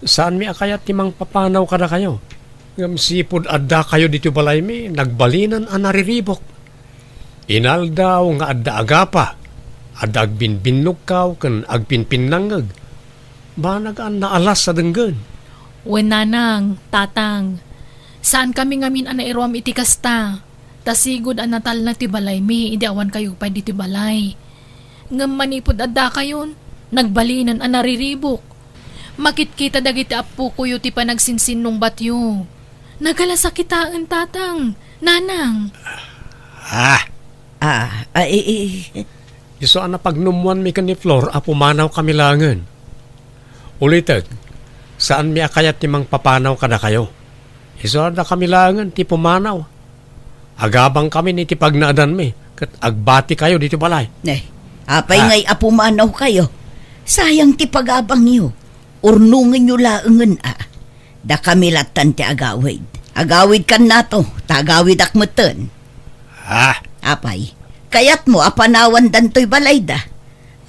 Saanmi a kayat ti mangpapanaw kadakayo. Ngem sipud addakayo ditoy balaymi, nagbalinen a nariribuk. Inaldaw nga adda agapa, adda agbinbinnugkaw ken agpinpinnangngeg. Banag a naalas a denggen. Wen nanang, tatang, saankami ngamin a nairuam iti kasta, ta sigud a natalna ti balaymi idi awankayo pay ditoy balay. Ngem manipud addakayon, nagbalinen a nariribuk. Makitkita dagiti appokoyo ti panagsinsinnungbatyo. Nagalasakitaen, tatang, nanang. Ah! Ah, ah, i-, i-, Isu a napagnummoanmi ken ni Flor a pumanawkami laengen. Ulitek, saanmi a kayat ti mangpapanaw kadakayo. Isu a dakami laengen ti pumanaw. Agabangkami iti pagnaedanmi, ket agbatikayo ditoy balay. Ne, apay Ah. ngay a pumanawkayo? Sayang ti pagabangyo. Urnongenyo laengen a. Dakami lattan ti agawid. Agawidkannato, ta agawidak metten. Ah. Apay, kayatmo a panawandan toy balayda?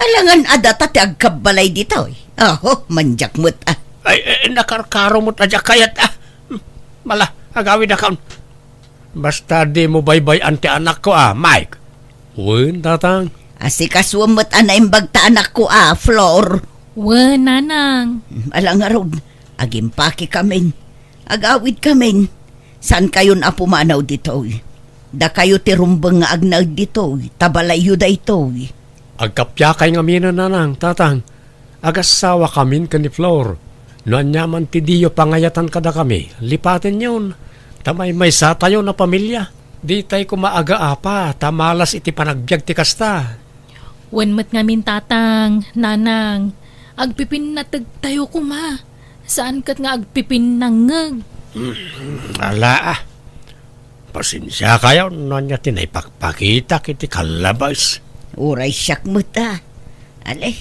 Alangan a data ti agkabbalay ditoy. Aho, mandiak met a. Ay, eh, nakarkaro met a diak kayat a. Mala, agawidakon. Basta dimo baybay-an ti anakko a, Mike. Wen, tatang. Asikasuem met a naimbag ta anakko a, Flor. Wen, nanang. Ala ngarud, agimpakekamin. Agawidkamin. Saankayon a pumanaw ditoy. Dakayo ti rumbeng nga agnaed ditoy, ta balayyo daytoy. Agkappiakay ngaminen, nanang, tatang. Agassawakamin ken ni Flor. No ania man ti diyo pangayatan kadakami, lipatenyon, ta maymaysatayon a pamilia. Ditay koma agaapa ta malas iti panagbiag ti kasta. Wen met ngamin, Tatang, Nanang, agpipinnategtayo koma. Saan ket nga agpipinnangngeg. Ala, ah. Pasensiakayon no ania ti naipakpakitak iti kallabas. Uray siak met a. Ale,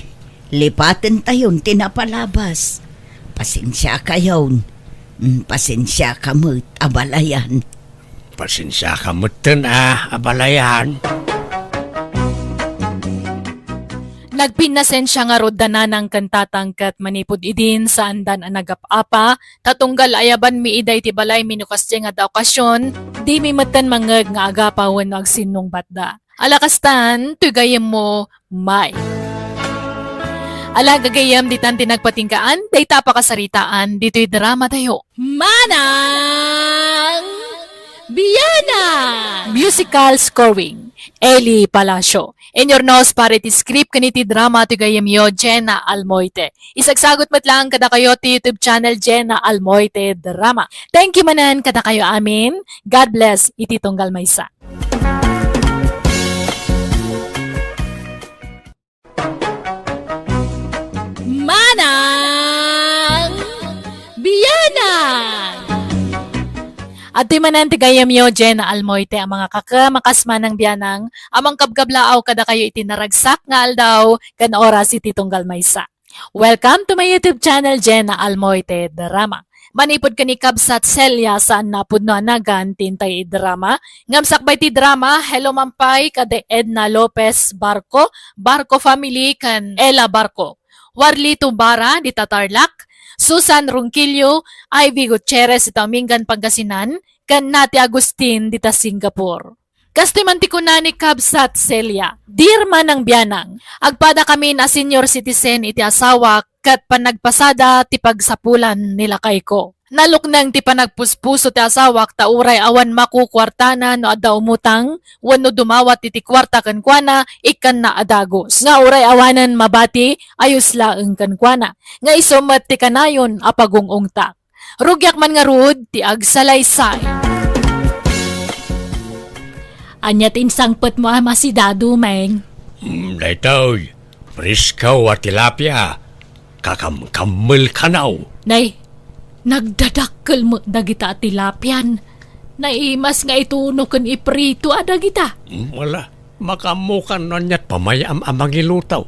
lipatentayon ti napalabas. Pasensiakayon. Mm, pasensiaka met, abalayan. Pasensiaka metten a, abalayan. Nagpinnasensia ngarud da Nanang ken Tatang ket manipud idin saandan a nagap-apa, ta tunggal ayabanmi ida iti balaymi no kasdiay nga adda okasion, dimi metten mangngeg nga agapa wenno agsinnungbatda. Ala kastan, toy gayyemmo, May. Ala, gagayyem, ditan ti nagpatinggaan, dayta a pakasaritaan, ditoy dramatayo. Manang Bianang! Musical scoring, Eli Palacio. Inurnos para iti script ken iti drama ti gayyemyo, Jenna Almoite. Isagsagut met laeng kadakayo ti YouTube channel, Jenna Almoite Drama. Thank you manen kadakayo amin. God bless iti tunggal maysa. Manang Bianang! Adtoy manen ti gayyemyo, Jenna Almoite a mga kakem, a kas Manang Bianang, a mangkabkablaaw kadakayo iti naragsak nga aldaw ken oras iti tunggal maysa. Welcome to my YouTube channel, Jenna Almoite Drama. Manipud ken ni Kabsat Celia, saan a pudno a nagan ti intay idrama. Ngem sakbay ti drama, hello man pay kada Edna Lopez Barco, Barco family ken Ella Barco, Warlito Bara dita Tarlac, Susan Ronquillo, Ivy Gutierrez dita Mingan, Pangasinan, ken Nati Agustin dita Singapore. Kastoy man ti kuna ni Kabsat Celia, "Dear Manang Bianang, agpadakamin a senior citizen iti asawak ket panagpasada ti pagsapulan ni lakayko. Nalukneng ti panagpuspuso ti asawak ta uray awan makukuartana no adda umutang wenno dumawat iti kuarta kenkuana, ikkanna a dagus. Nga uray awanen mabati, ayos laeng kenkuana. Nga isu met ti kanayon a pagung-ungtak." Rugiak man ngarud ti agsalaysay. Ania ti insangpetmo a masidadu, Meng? Mm, daytoy, presko a tilapia. Kakamkammel kano. Nay, nagdadakkel met dagita a tilapian. Naimas nga ituno ken iprito a dagita. Mm, wala. Makaammokan no aniat pamayam a mangiluto.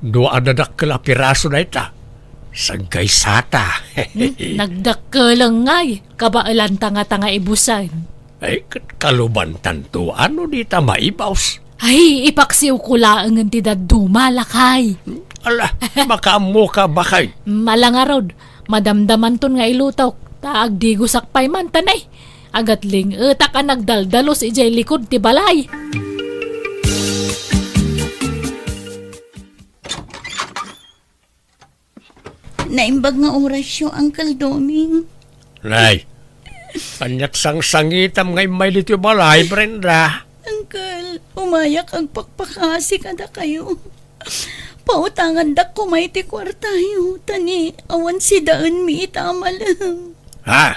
Dua a dadakkel a piraso dayta. Saggaysata. Hmm, nagdakkel ngay, kabaelanta ngata nga ibusen. Ay, ket kalubantanto, ano dita maibus? Ay, ipaksiwko laengen ti dadduma, lakay. Ala, makaammoka, bakay. Malangarod, madamdamanton nga ilutok, ta agdigusak pay man, tanay. Agatling-etak a nagdaldalus idiay likud ti balay. Naimbag nga orasyo, Uncle Doming. Nay, aniat sangsangitam nga immay ditoy balay, Brenda? Uncle, umayak agpakpakasi kadakayo. Pautangandak koma iti kuartayo, ta ni awan sidaenmi ita a malem. Ha?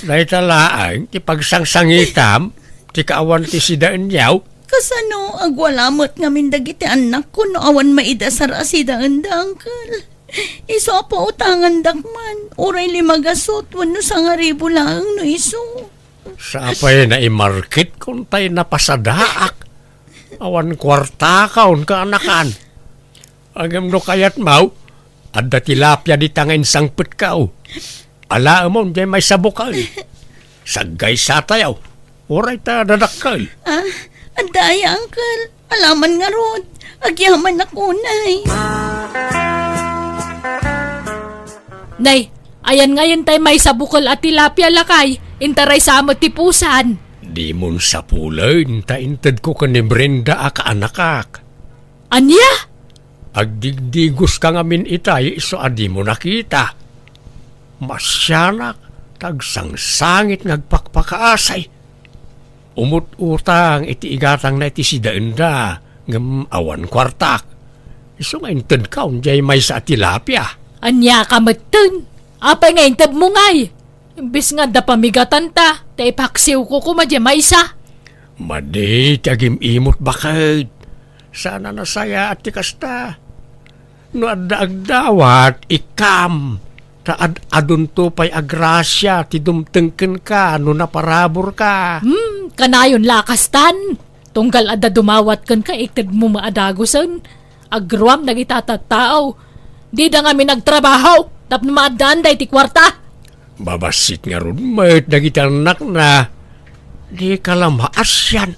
Dayta laeng ti pagsangsangitam, ti kaawan ti sidaenyo? Kasano, agwala met ngamin dagiti annakko no awan maidasar a sidaenda, Uncle? Isu a pautangandak man, uray lima gasut wenno sangaribu laeng no isu. Sapay naimarket kuntay napasadaak. Awan kuartaka, unka anakan. Ngem no kayatmo, adda tilapia dita nga insangpetko. Alaemon diay maysa bukel. Saggaysatayo. Uray ta dadakkel. Ah, adda aya, Uncle? Alaman ngarud. Agyamanak unay. Nay, ayan ngayen tay maysa bukel a tilapia, lakay. Intaray sa met ti pusan. Dimon sapulen ta intedko ken ni Brenda a kaanakak. Ania? Agdigdigoska ngamin itay isu a dimo nakita. Masianak, ta agsangsangit nga agpakpakaasay. Umut-utang iti igatangna iti sidaenda, ngem awan kuartak. Isu nga intedko diay maysa a tilapia. Ania ka metten? Apay nga intedmo ngay? Imbes nga adda pamigatanta, ta ipaksiwko koma diay maysa. Madi ti agim-imot, baket. Saan a nasayaat ti kasta. No adda agdawat, ikkam. Ta ad-adunto pay a grasia ti dumteng kenka no naparaburka. Hmm, kanayon la a kastan. Tunggal adda dumawat kenka, itedmo met a dagusen. Agruam dagita tattao. Dida ngamin agtrabaho tapno maaddaanda iti kuarta. Babassit ngarud met dagiti annakna. Dika la maasian.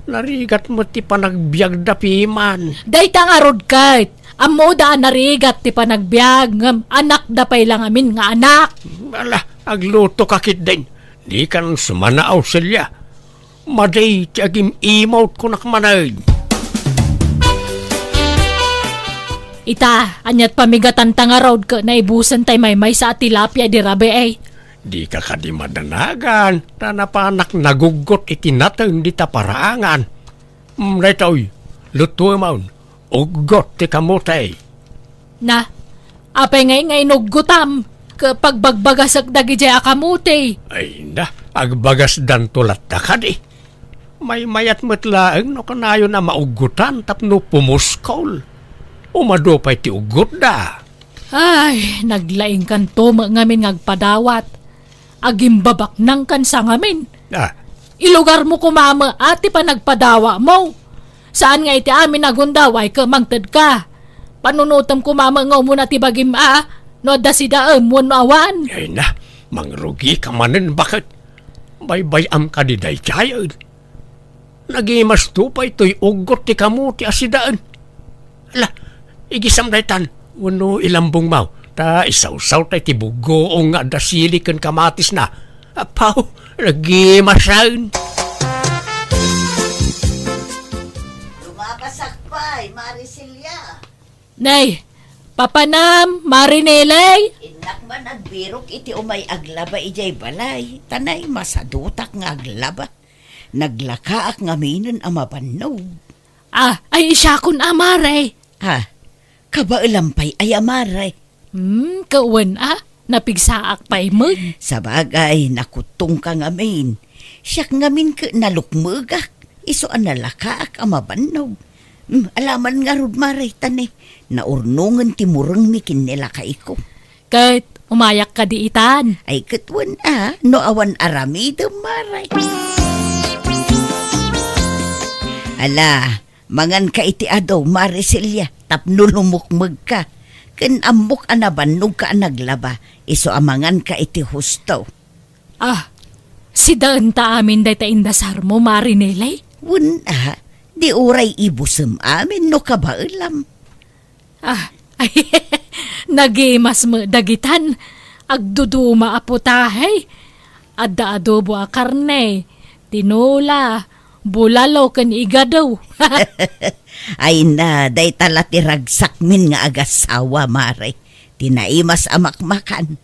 Narigat met ti panagbiagda piman. Dayta ngarud ket, ammoda a narigat ti panagbiag, ngem anakda pay la ngamin nga anak. Ala, aglutoka ketdin. Dikan sumanaaw, Celia. Madi ti agim-imot, kunak manen. Ita, aniat pamigatanta ngarud ket naibusen tay maymaysa a tilapia idi rabii? Dika kadi madanagan, ta napanak naguggot iti nateng dita paraangan. Mm, daytoy, lutuemon, uggot ti kamote. Na, apay ngay nga inuggotam? Ket pagbagbagasek dagidiay a kamote. Ay na, agbagasdanto latta kadi. Maymayat met laeng no kanayon a mauggotan tapno pumuskol. Umadu pay ti uggotda. Ay, naglaingkanto met ngamin nga agpadawat. Agimbabaknangkan sa ngamin. Ah. Ilugarmo koma met ti panagpadawatmo. Saan nga iti amin a gundaway ket mangtedka. Panunotem koma met nga umuna ti bagim a no adda sidaem wenno awan. Ay na, mangrugika manen, baket. Baybay-am kadi daydiay. Nagimasto pay toy uggot ti kamote a sidaen. Ala, igisam daytan, wenno ilambongmo, ta isawsawtay ti buggoong nga adda sili ken kamatisna. Apaw, nagimasen. Lumabasak pay, Mari Celia. Nay, papanam, Mari Neley? Innak man agbirok iti umay aglaba idiay balay, ta naimasadutak nga aglaba. Naglakaak ngaminen a mabannog. Ah, ay, siakon a, Mare. Ah, kabaelam pay aya, Mare? Hmm, kawen a, napigsaak pay met. Sabagay, nakuttongka ngamin. Siak ngamin ket nalukmegak, isu a nalakaak a mabannog. Hmm, alaman ngarud, Mare, ta ne, naurnongen ti murengmi ken ni lakayko. Ket umayak kadi itan. Ay, ket wen a, no awan aramidem, Mare. Ala, manganka iti adu, Mare Celia, tapno lumukmegka. Ken ammok a nabannogka a naglaba, isu a manganka iti husto. Ah, sidaenta amin dayta indasarmo, Mare Neley? Wen a, di uray ibusem amin no kabaelam. Ah, nagimas met dagitan. Agduduma a putahe. Adda adobo a karne, tinola, bulalo ken igado. Ay na, dayta la ti ragsakmin nga agassawa, Mare. Ti naimas a makmakan.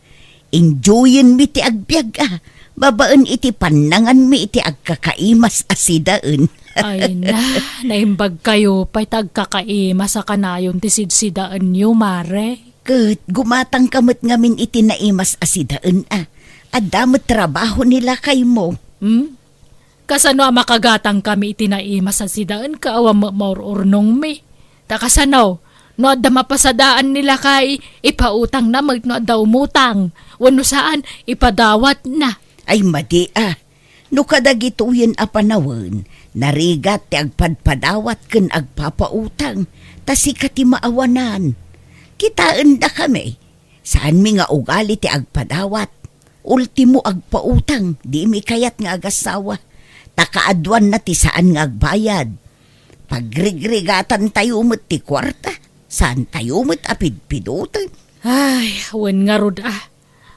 Enjoyenmi ti agbiag a, babaen iti pannanganmi iti agkakaimas a sidaen. Ay na, naimbagkayo pay ta agkakaimas a kanayon ti sidsidaenyo, Mare. Ket gumatangka met ngamin iti naimas a sidaen a. Adda met trabaho ni lakaymo. Hmm? Kasano a makagatangkami iti naimas a sidaen ket awan met maur-urnongmi? Ta kasano, no adda mapasadaan ni lakay, ipautangna met no adda umutang, wenno saan, ipadawatna. Ay, madi a. No kadagitoyen a panawen, narigat ti agpadpadawat ken agpapautang, ta sika ti maawanan. Kitaendakami, saanmi nga ugali ti agpadawat. Ultimo, agpautang, dimi kayat nga agassawa. Ta kaaduanna ti saan nga agbayad. Pagrigrigatantayo met ti kuarta, saantayo met a pidpidoten. Ay, wen ngarud a.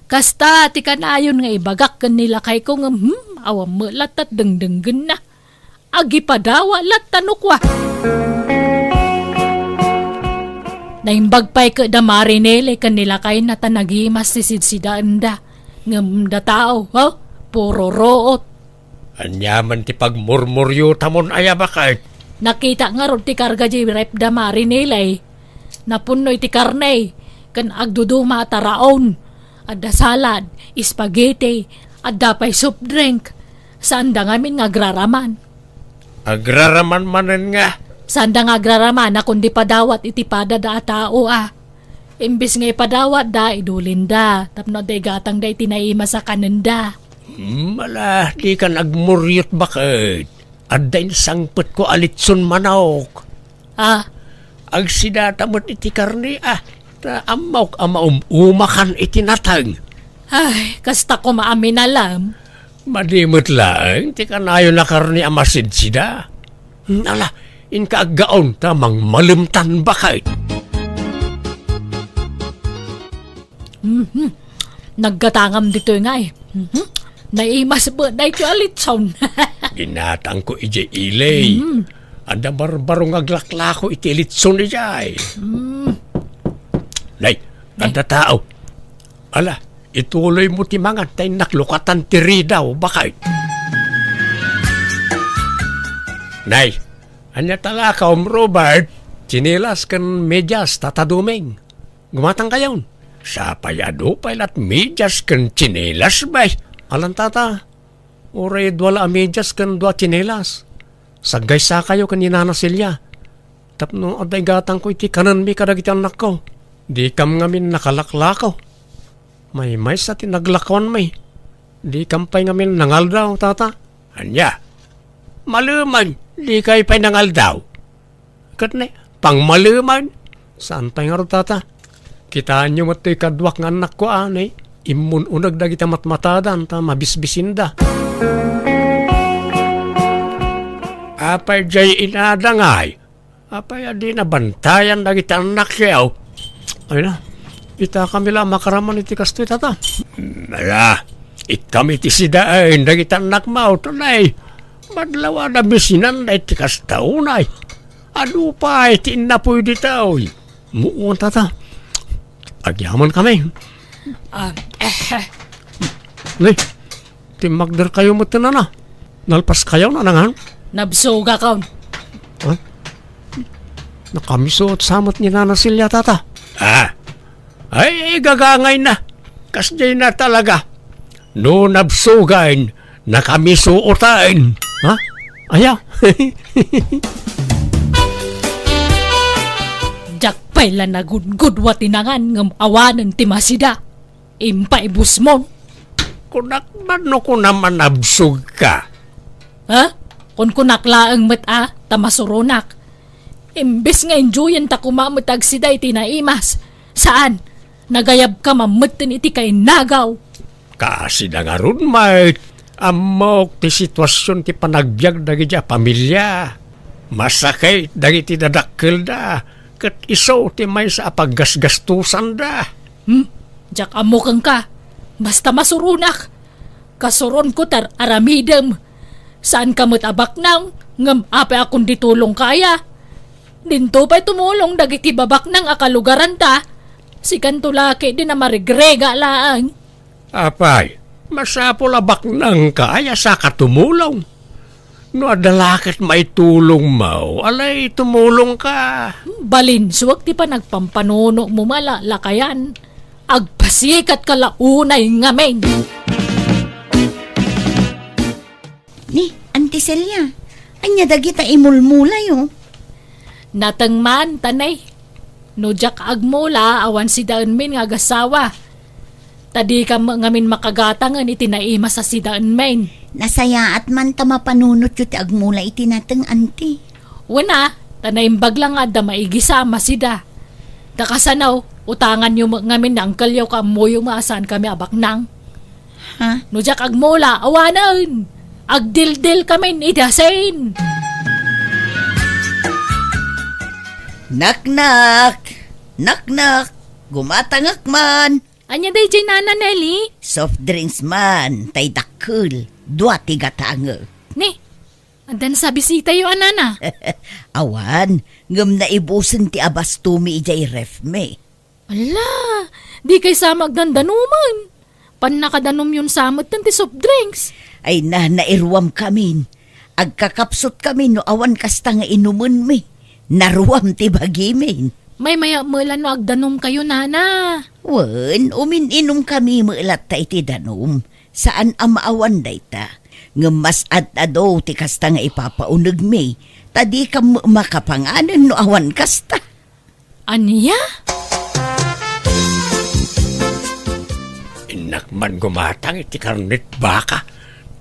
Kasta ti kanayon nga ibagak ken ni lakayko ngem, hmm, awan met latta dengdenggenna. Agipadawat latta no kua. Naimbag pay ket da Mare Neley ken ni lakayna ta nagimas ti sidsidaenda. Ngem da tao, ha? Puro ruot. Aniaman ti pagmurmuriotamon aya, baket? Nakita ngarud ti karga di ref da Mare Neley. Napunno iti karne. Ken agduduma a taraon. Adda salad, spaghetti, adda pay soft drink. Saanda ngamin nga agraraman. Agraraman manen nga? Saanda nga agraraman a kundi padawat iti padada a tao a. Imbes nga ipadawatda, idulinda, tapno adda igatangda iti naimas a kanenda. Hmm, ala, dikan agmuriot baket. Adda insangpetko a litson manok. Ah. Agsidata met iti karne, ah. Ta ammok a maum-umakan iti nateng. Ay, kasta koma a minalam. Madi met laeng ti kanayon a karne a masidsida. Hmm, ala, inka aggaon ta mangmalemtan baket. Mhm. Naggatangam ditoy nga eh. Mhm. Naimas met daytoy a litson. Ginatangko idiay ili. Mm. Adda barbaro nga aglaklako iti litson idiay. Mm. Nay, nay, adda tao. Ala, ituloy mo ti mangan ta innak lukatan ti ridaw, baket. Nay, ania talakaw, Robert? Tsinelas ken medias, Tata Doming. Gumatangkayon. Sapay adu pay lat medias ken tsinelas, bay. Alan, Tata, uray dua la a medias ken dua a tsinelas. Saggaysakayo ken ni Nana Celia. Tapno adda igatangko iti kanenmi kadagiti annakko. Dikam ngamin nakalaklako. Maymaysa ti naglakuanmi. Dikam pay ngamin nangaldaw, Tata. Ania? Malemen, dikay pay nangaldaw. Ket ne, pangmalemen. Saan pay ngarud, Tata? Kitaenyo met toy kaduak nga annakko a, ne, immun-uneg dagiti matmatadan ta mabisbisinda. Apay diay inada ngay? Apay a di nabantayan dagiti annakyo? Ay na, itakami la a makaraman iti kastoy, Tata. Ala, ikkami ti sidaen dagiti annakmo, tunay. Madlawada bisinanda iti kasta unay. Adu pay ti innapuy ditoy. Muon, Tata. Agyamankami. Ah, eh, eh. Nay, timmagderkayo met ti nana. Nalpaskayo, nanangan? Nabsogakon. Ha? Nakamiso sa met ni Nana Celia, Tata. Ah, ay, igagangay na. Kasdiay na talaga. No nabsugan, nakamiso utaen. Ha? Aya? Diak pay la nagudgudua ti nangan ngem awanen ti masida. Impaibusmon. Kunak man no kunam a nabsog ka? Ha? Kunkunak laeng met a, ta masuronak. Imbes nga enjoyen ta koma met agsida iti naimas. Saan? Nagayabka mammetten iti kainagaw. Kasida ngarud met, ammok ti situasion ti panagbiag dagiti a pamilia. Masakit dagiti dadakkelda, ket isu ti maysa a paggasgastusanda. Hmm? Diak ammo kenka. Basta masuronak. Kasuronko ti ar-aramidem. Saanka met a baknang, ngem apay a kundi tulongka aya? Dinto pay tumulong dagiti babaknang a kalugaranta. Sikanto la ketdin a marigrega laeng. Apay, masapul a baknangka aya saka tumulong? No adda la ket maitulongmo, alay, tumulongka. Balinsuak ti panagpampanunotmo, malalakayan. Agpasikatka la unay ngamin. Ni, Auntie Celia, ania dagita imulmulayo? Nateng man, tanay. No diak agmula, awan sidaenmin nga agasawa. Ta dikam ngamin makagatangen iti naimas a sidaenmin. Nasayaat man ta mapanunotyo ti agmula iti nateng, Auntie. Wen a, ta naimbag la nga adda maigisa a masida. Ta kasano, utanganyo met ngamin ni angkelyo ken ammoyo nga saan kami a baknang. Ha? No diak agmula, awanen! Agdildil kamin iti asin! Naknak! Naknak! Gumatangek man! Ania daydiay, Nana Nelly? Soft drinks man, tay dakkel. Dua ti gatangek. Ni, addan sa bisitayo a nana? Awan, ngem naibusen ti abastomi idiay refmi. Ala, dikay sa met agdandanomen. Pannakadanomyon sa metten ti soft drinks. Ay na, nairuam kamin. Agkakapsut kami no awan kasta nga inumenmi. Naruam ti bagimin. Maymayat met la no agdanumkayo, nana. Wen, umin-inumkami met latta iti danum. Saan a maawan dayta. Ngem mas ad-adu ti kasta nga ipapaunegmi, ta dikam makapanganen no awan kasta. Ania? Innak man gumatang iti karnet baka,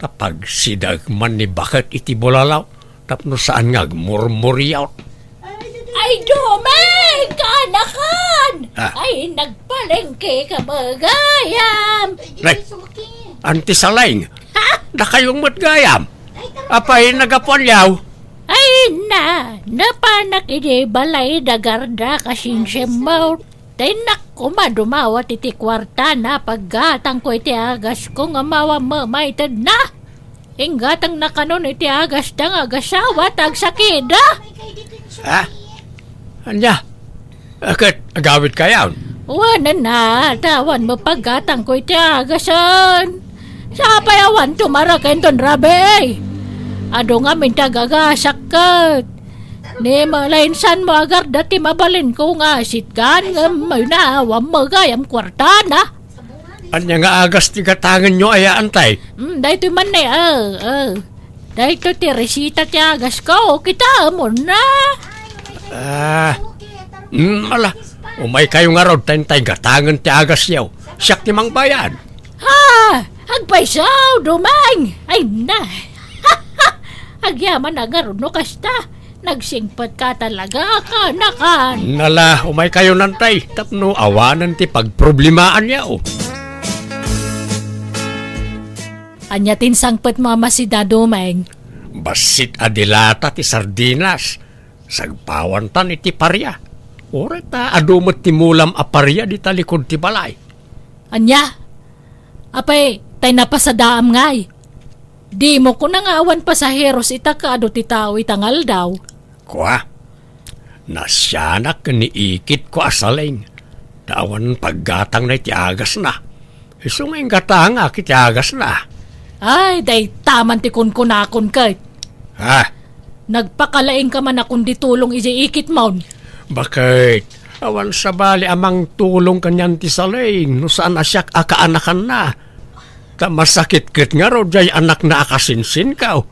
ta pagsidaek man ni baket iti bulalaw, tapno saan nga agmurmuriaw. Ay, Doming! Kaanakan! Ah. Ay, nagpalengke ka ba, gayam? Nay, Auntie Saleng, Ha? Dakayo met gayam. Apay, nagapuanyaw? Ay na, napanak idi balay da garda kasinsimbaw. Tennak koma dumawat iti kuartana paggatangko iti agasko nga mawa mamaytedna. Inggatangna kanon iti agasta nga agasawa ta agsakida. Ha? Ania? Ket agawidkayon? Wen, nana, ta awan mapaggatangko iti agasan. Sapay awan tumaraken ton rabii. Adu ngamin ti agagasak ket. Ni malayinsanmo agarda ti mabalinko nga asitgan ngem mayna awan met gayam kuartana. Ania nga agas ti gatangenyo aya, Auntie? Mm, daytoy man ne, ah, ah. Daytoy ti resita ti agasko, kitaemon na. Ah, mm, ala, umaykayo ngarud, ta intay gatangen ti agasyo. Siak ti mangbayad. Ha? Agpayso, Doming! Ay na! Agyaman a ngarud no kasta. Nagsingpet ka talaga, kaanakan. Nala, umaykayo, Auntie, tapno awanen ti pagproblemaanyo. Ania ti insangpetmo a masida, Doming? Bassit a dilata ti sardinas. Sagpawantan iti paria. Uray ta adu met ti mulam a paria dita likud ti balay. Ania? Apay, tay napasadaam ngay? Dimo kuna nga awan pasaheros ita ket adu ti tao ita nga aldaw? Kua, nasianak ken ni ikitko a Saleng, ta awan paggatangna iti agasna. Isu nga inggatangak iti agasna. Ay, dayta man ti kunkunakon ket. Ha? Nagpakalaingka man a kundi tulong idiay ikitmon. Baket, awan sabali a mangtulong kanian ti Saleng no saan a siak a kaanakanna. Ta masakit ket ngarud diay anakna a kasinsinkaw.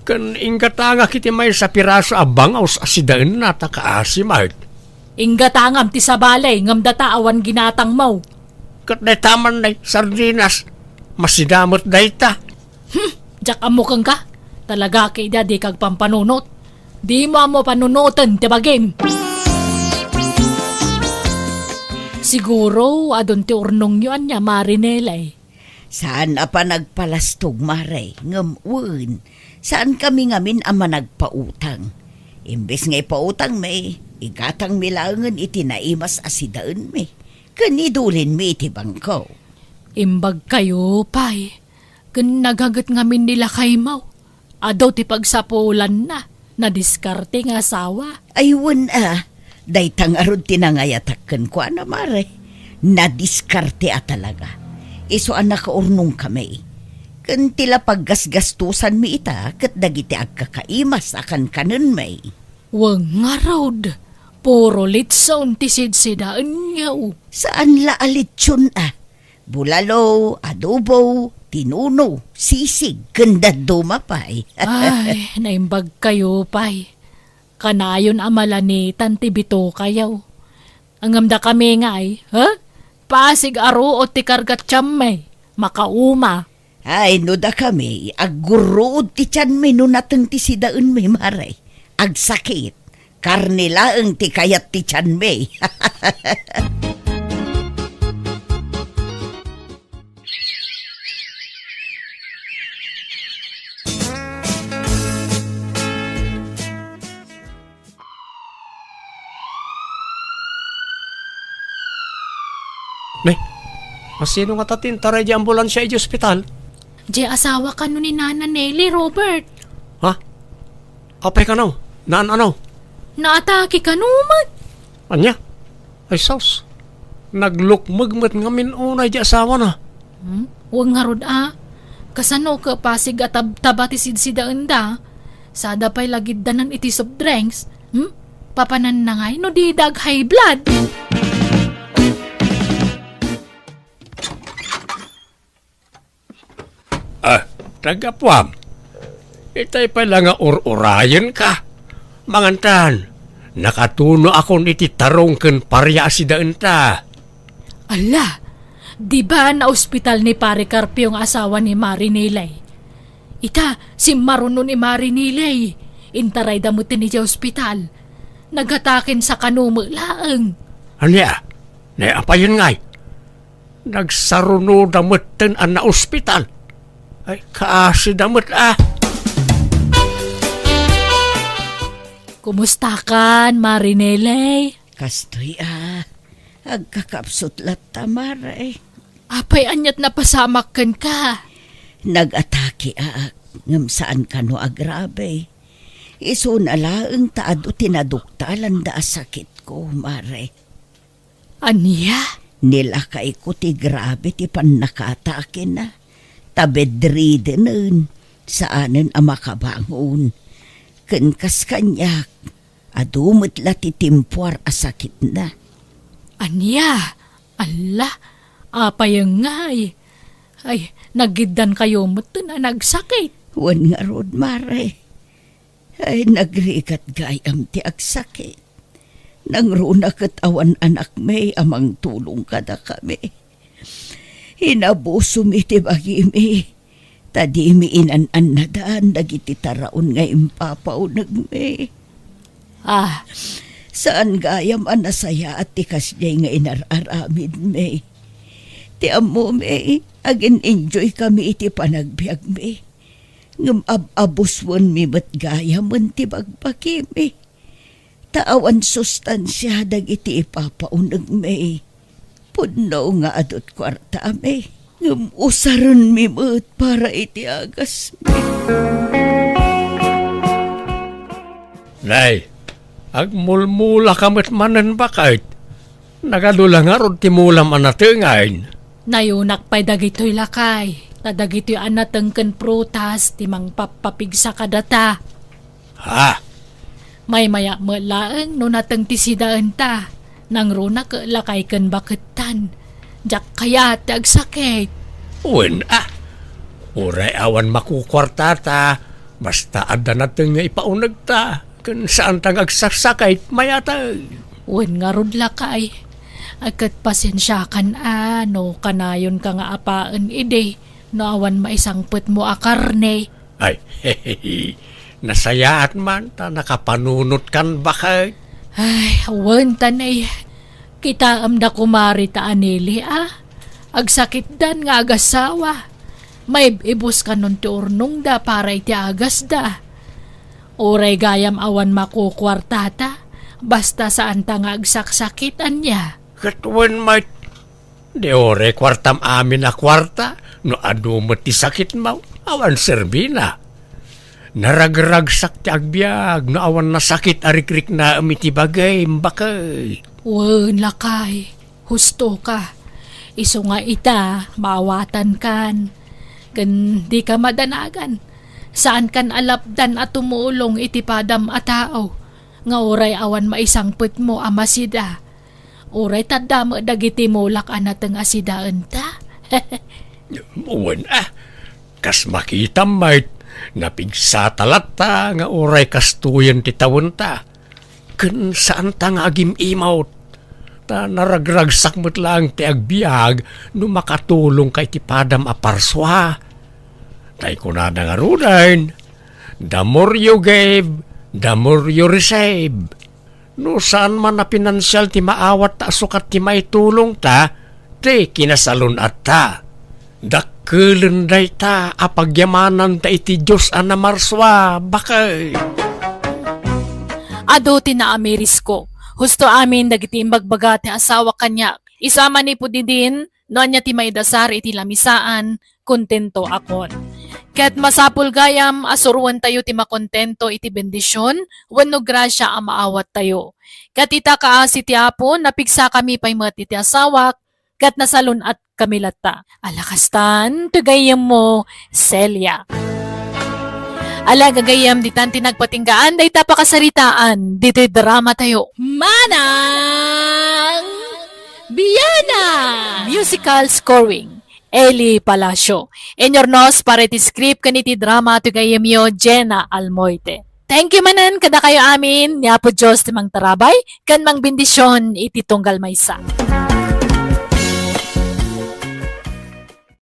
Ken inggatangak iti maysa a piraso a bangaws a sidaenna ta kaasi met. Inggatangam ti sabali ngem data awan ginatangmo. Ket dayta man nay sardinas. Masida met dayta. Hmm, diak ammo kenka. Talaga ket idi a dika agpampanunot. Dimo ammo panunoten ti bagim. Siguro, adun ti urnongyo ania, Mare Nele? Saan a panagpalastog, Mare, ngem wen, saankami ngamin a managpautang. Imbes nga ipautangmi, igatangmi laengen iti naimas a sidaenmi, ken idulinmi iti bangko. Imbagkayo pay, ken nagaget ngamin ni lakaymo. Adu ti pagsapulanna, nadiskarte nga asawa. Ay, wen a, dayta ngarud ti nangayatak kenkuana, Mare. Nadiskarte a talaga. Isu a nakaurnongkami. Ken ti la paggasgastosanmi ita ket dagiti agkakaimas a kankanenmi. Wen ngarud, puro litson ti sidsidaenyo. Saan la a litson a. Bulalo, adobo, tinuno, sisig, ken dadduma pay. Ay, naimbagkayo pay. Kanayon a malanitan ti bitokayo. Ngem dakami ngay, ha? Pasig a ruot ti kargat tianmi. Makauma. Ay, no dakami, aggurruod ti tianmi no nateng ti sidaenmi, Mare. Agsakit. Karne laeng ti kayat ti tianmi. Ne, asino ngata ti intaray di ambulansia iti ospital? Di asawa kano ni Nana Nelly, Robert. Ha? Apay kano? Naan ano? Naatake kano met. Ania? Ay sus. Naglukmeg met ngamin unay di asawana. Hmm? Wen ngarud a. Kasano ket pasig a tab-, taba ti sidsidaenda? Sada pay lagiddanan iti soft drinks. Hmm? Papananna ngay no dida ag-high blood. Ah, tagapuam. Itay pay la nga ur-urayenka. Mangantan, nakatunoakon iti tarong ken paria a sidaenta. Ala, di ba naospital ni Pare Carpio nga asawa ni Mari Neley? Ita, simmaruno ni Mari Neley. Intarayda met idiay ospital. Nagataken sa kano met laeng. Ania? Naapayen ngay? Nagsarunoda metten a naospital. Ay, kaasida met, ah. Kumustakan, Mari Neley? Kastoy, ah. Agkakapsut latta, Mare. Apay aniat napasamak kenka? Nag-atake, ah, ngem saan kano agrabe. Isuna laeng ta adu ti naduktalanda a sakitko, Mare. Ania? Ni lakayko ti grabe ti pannakatakena, ta bedriddenen, saanen a makabangon. Ken kas kaniak, adu met la ti timpuar a sakitna. Ania? Alla, apay ngay? Ay, nagiddankayo metten a nagsakit. Wen ngarud, Mare. Ay, nagrigat gayam ti agsakit. Nangruna ket awan anakmi a mangtulong kadakami. Inabusom iti bagimi, ta dimi inan-annadan dagiti taraon nga impapaunegmi. Ah. Saan gayam a nasayaat ti kasdiay nga inar-aramidmi. Ti ammomi, agin-enjoy kami iti panagbiagmi. Ngem ab-abuswenmi met gayamen ti bagbagimi. Ta awan sustansia dagiti ipapaunegmi. Pudno nga adut kuartami, ngem usarenmi met para iti agasmi. Nay, agmulmulaka met manen, baket. Nagadu la ngarud ti mulam a natengen. Nayunak pay dagitoy, lakay, ta dagitoy a nateng ken prutas ti mangpappapigsa kadata. Ha? Maymayat met laeng no nateng ti sidaenta. Nangruna ket lakay ken bakettan. Diak kayat ti agsakit. Wen a. Uray awan makukuartata, basta adda nateng nga ipaunegta, ken saanta nga agsaksakit, mayateng. Wen ngarud, lakay. Ay, ket pasensiakan a no kanayonka nga apaen idi no awan maisangpetmo a karne. Ay, nasayaat man ta nakapanunotkan, baket. Ay, awan ta nay. Kitaem da kumari ta anili a. Agsakitdan nga agasawa. Maib-ibus kanon ti urnongda para iti agasda. Uray gayam awan makukuartata, basta saanta nga agsaksakit, ania? Ket wen met, di uray kuartam amin a kuarta, no adu met ti sakitmo, awan serbina. Naragragsak ti agbiag no awan nasakit a rikriknaem iti bagim, baket. Wen, lakay, husto ka. Isu nga ita, maawatankan. Ken dika madanagan. Saankan a lapdan a tumulong iti padam a tao, nga uray awan maisangpetmo a masida. Uray tadda met dagiti mulak a nateng a sidaenta. Wen a, kas makitam met, napigsata latta nga uray kastoyen ti tawenta. Ken saanta nga agim-imot, ta naragragsak met laeng ti agbiag no makatulongka iti padam a parsua. Tay kunada ngaruden, "The more you give, the more you receive." No saan man a pinansial ti maawat ta sukat ti maitulongta, ti kinasalun-atta. Dakkelen dayta a pagyamanan ta iti Dios a namarsua, baket. Adu ti naamirisko. Husto amin dagiti imbagbaga ti asawa kaniak. Isu a manipud idin, no ania ti maidasar iti lamisaan, kontento akon. Ket masapul gayam a suroentayo ti makontento iti bendision wenno grasia a maawattayo. Ket ita, kaasi ti Apo, napigsakami pay met iti asawak, ket nasalun-atkami latta. Ala kastan, ti gayyemmo, Celia. Ala, gagayyem, ditan ti nagpatinggaan dayta pakasaritaan ditoy drama tayo. Manang Biana! Musical scoring, Eli Palacio. Inurnos para iti script ken iti drama ti gayyemyo, Jenna Almoite. Thank you manen kadakayo amin, ni Apo Dios ti mangtarabay ken mangbendisyon iti tunggal maysa.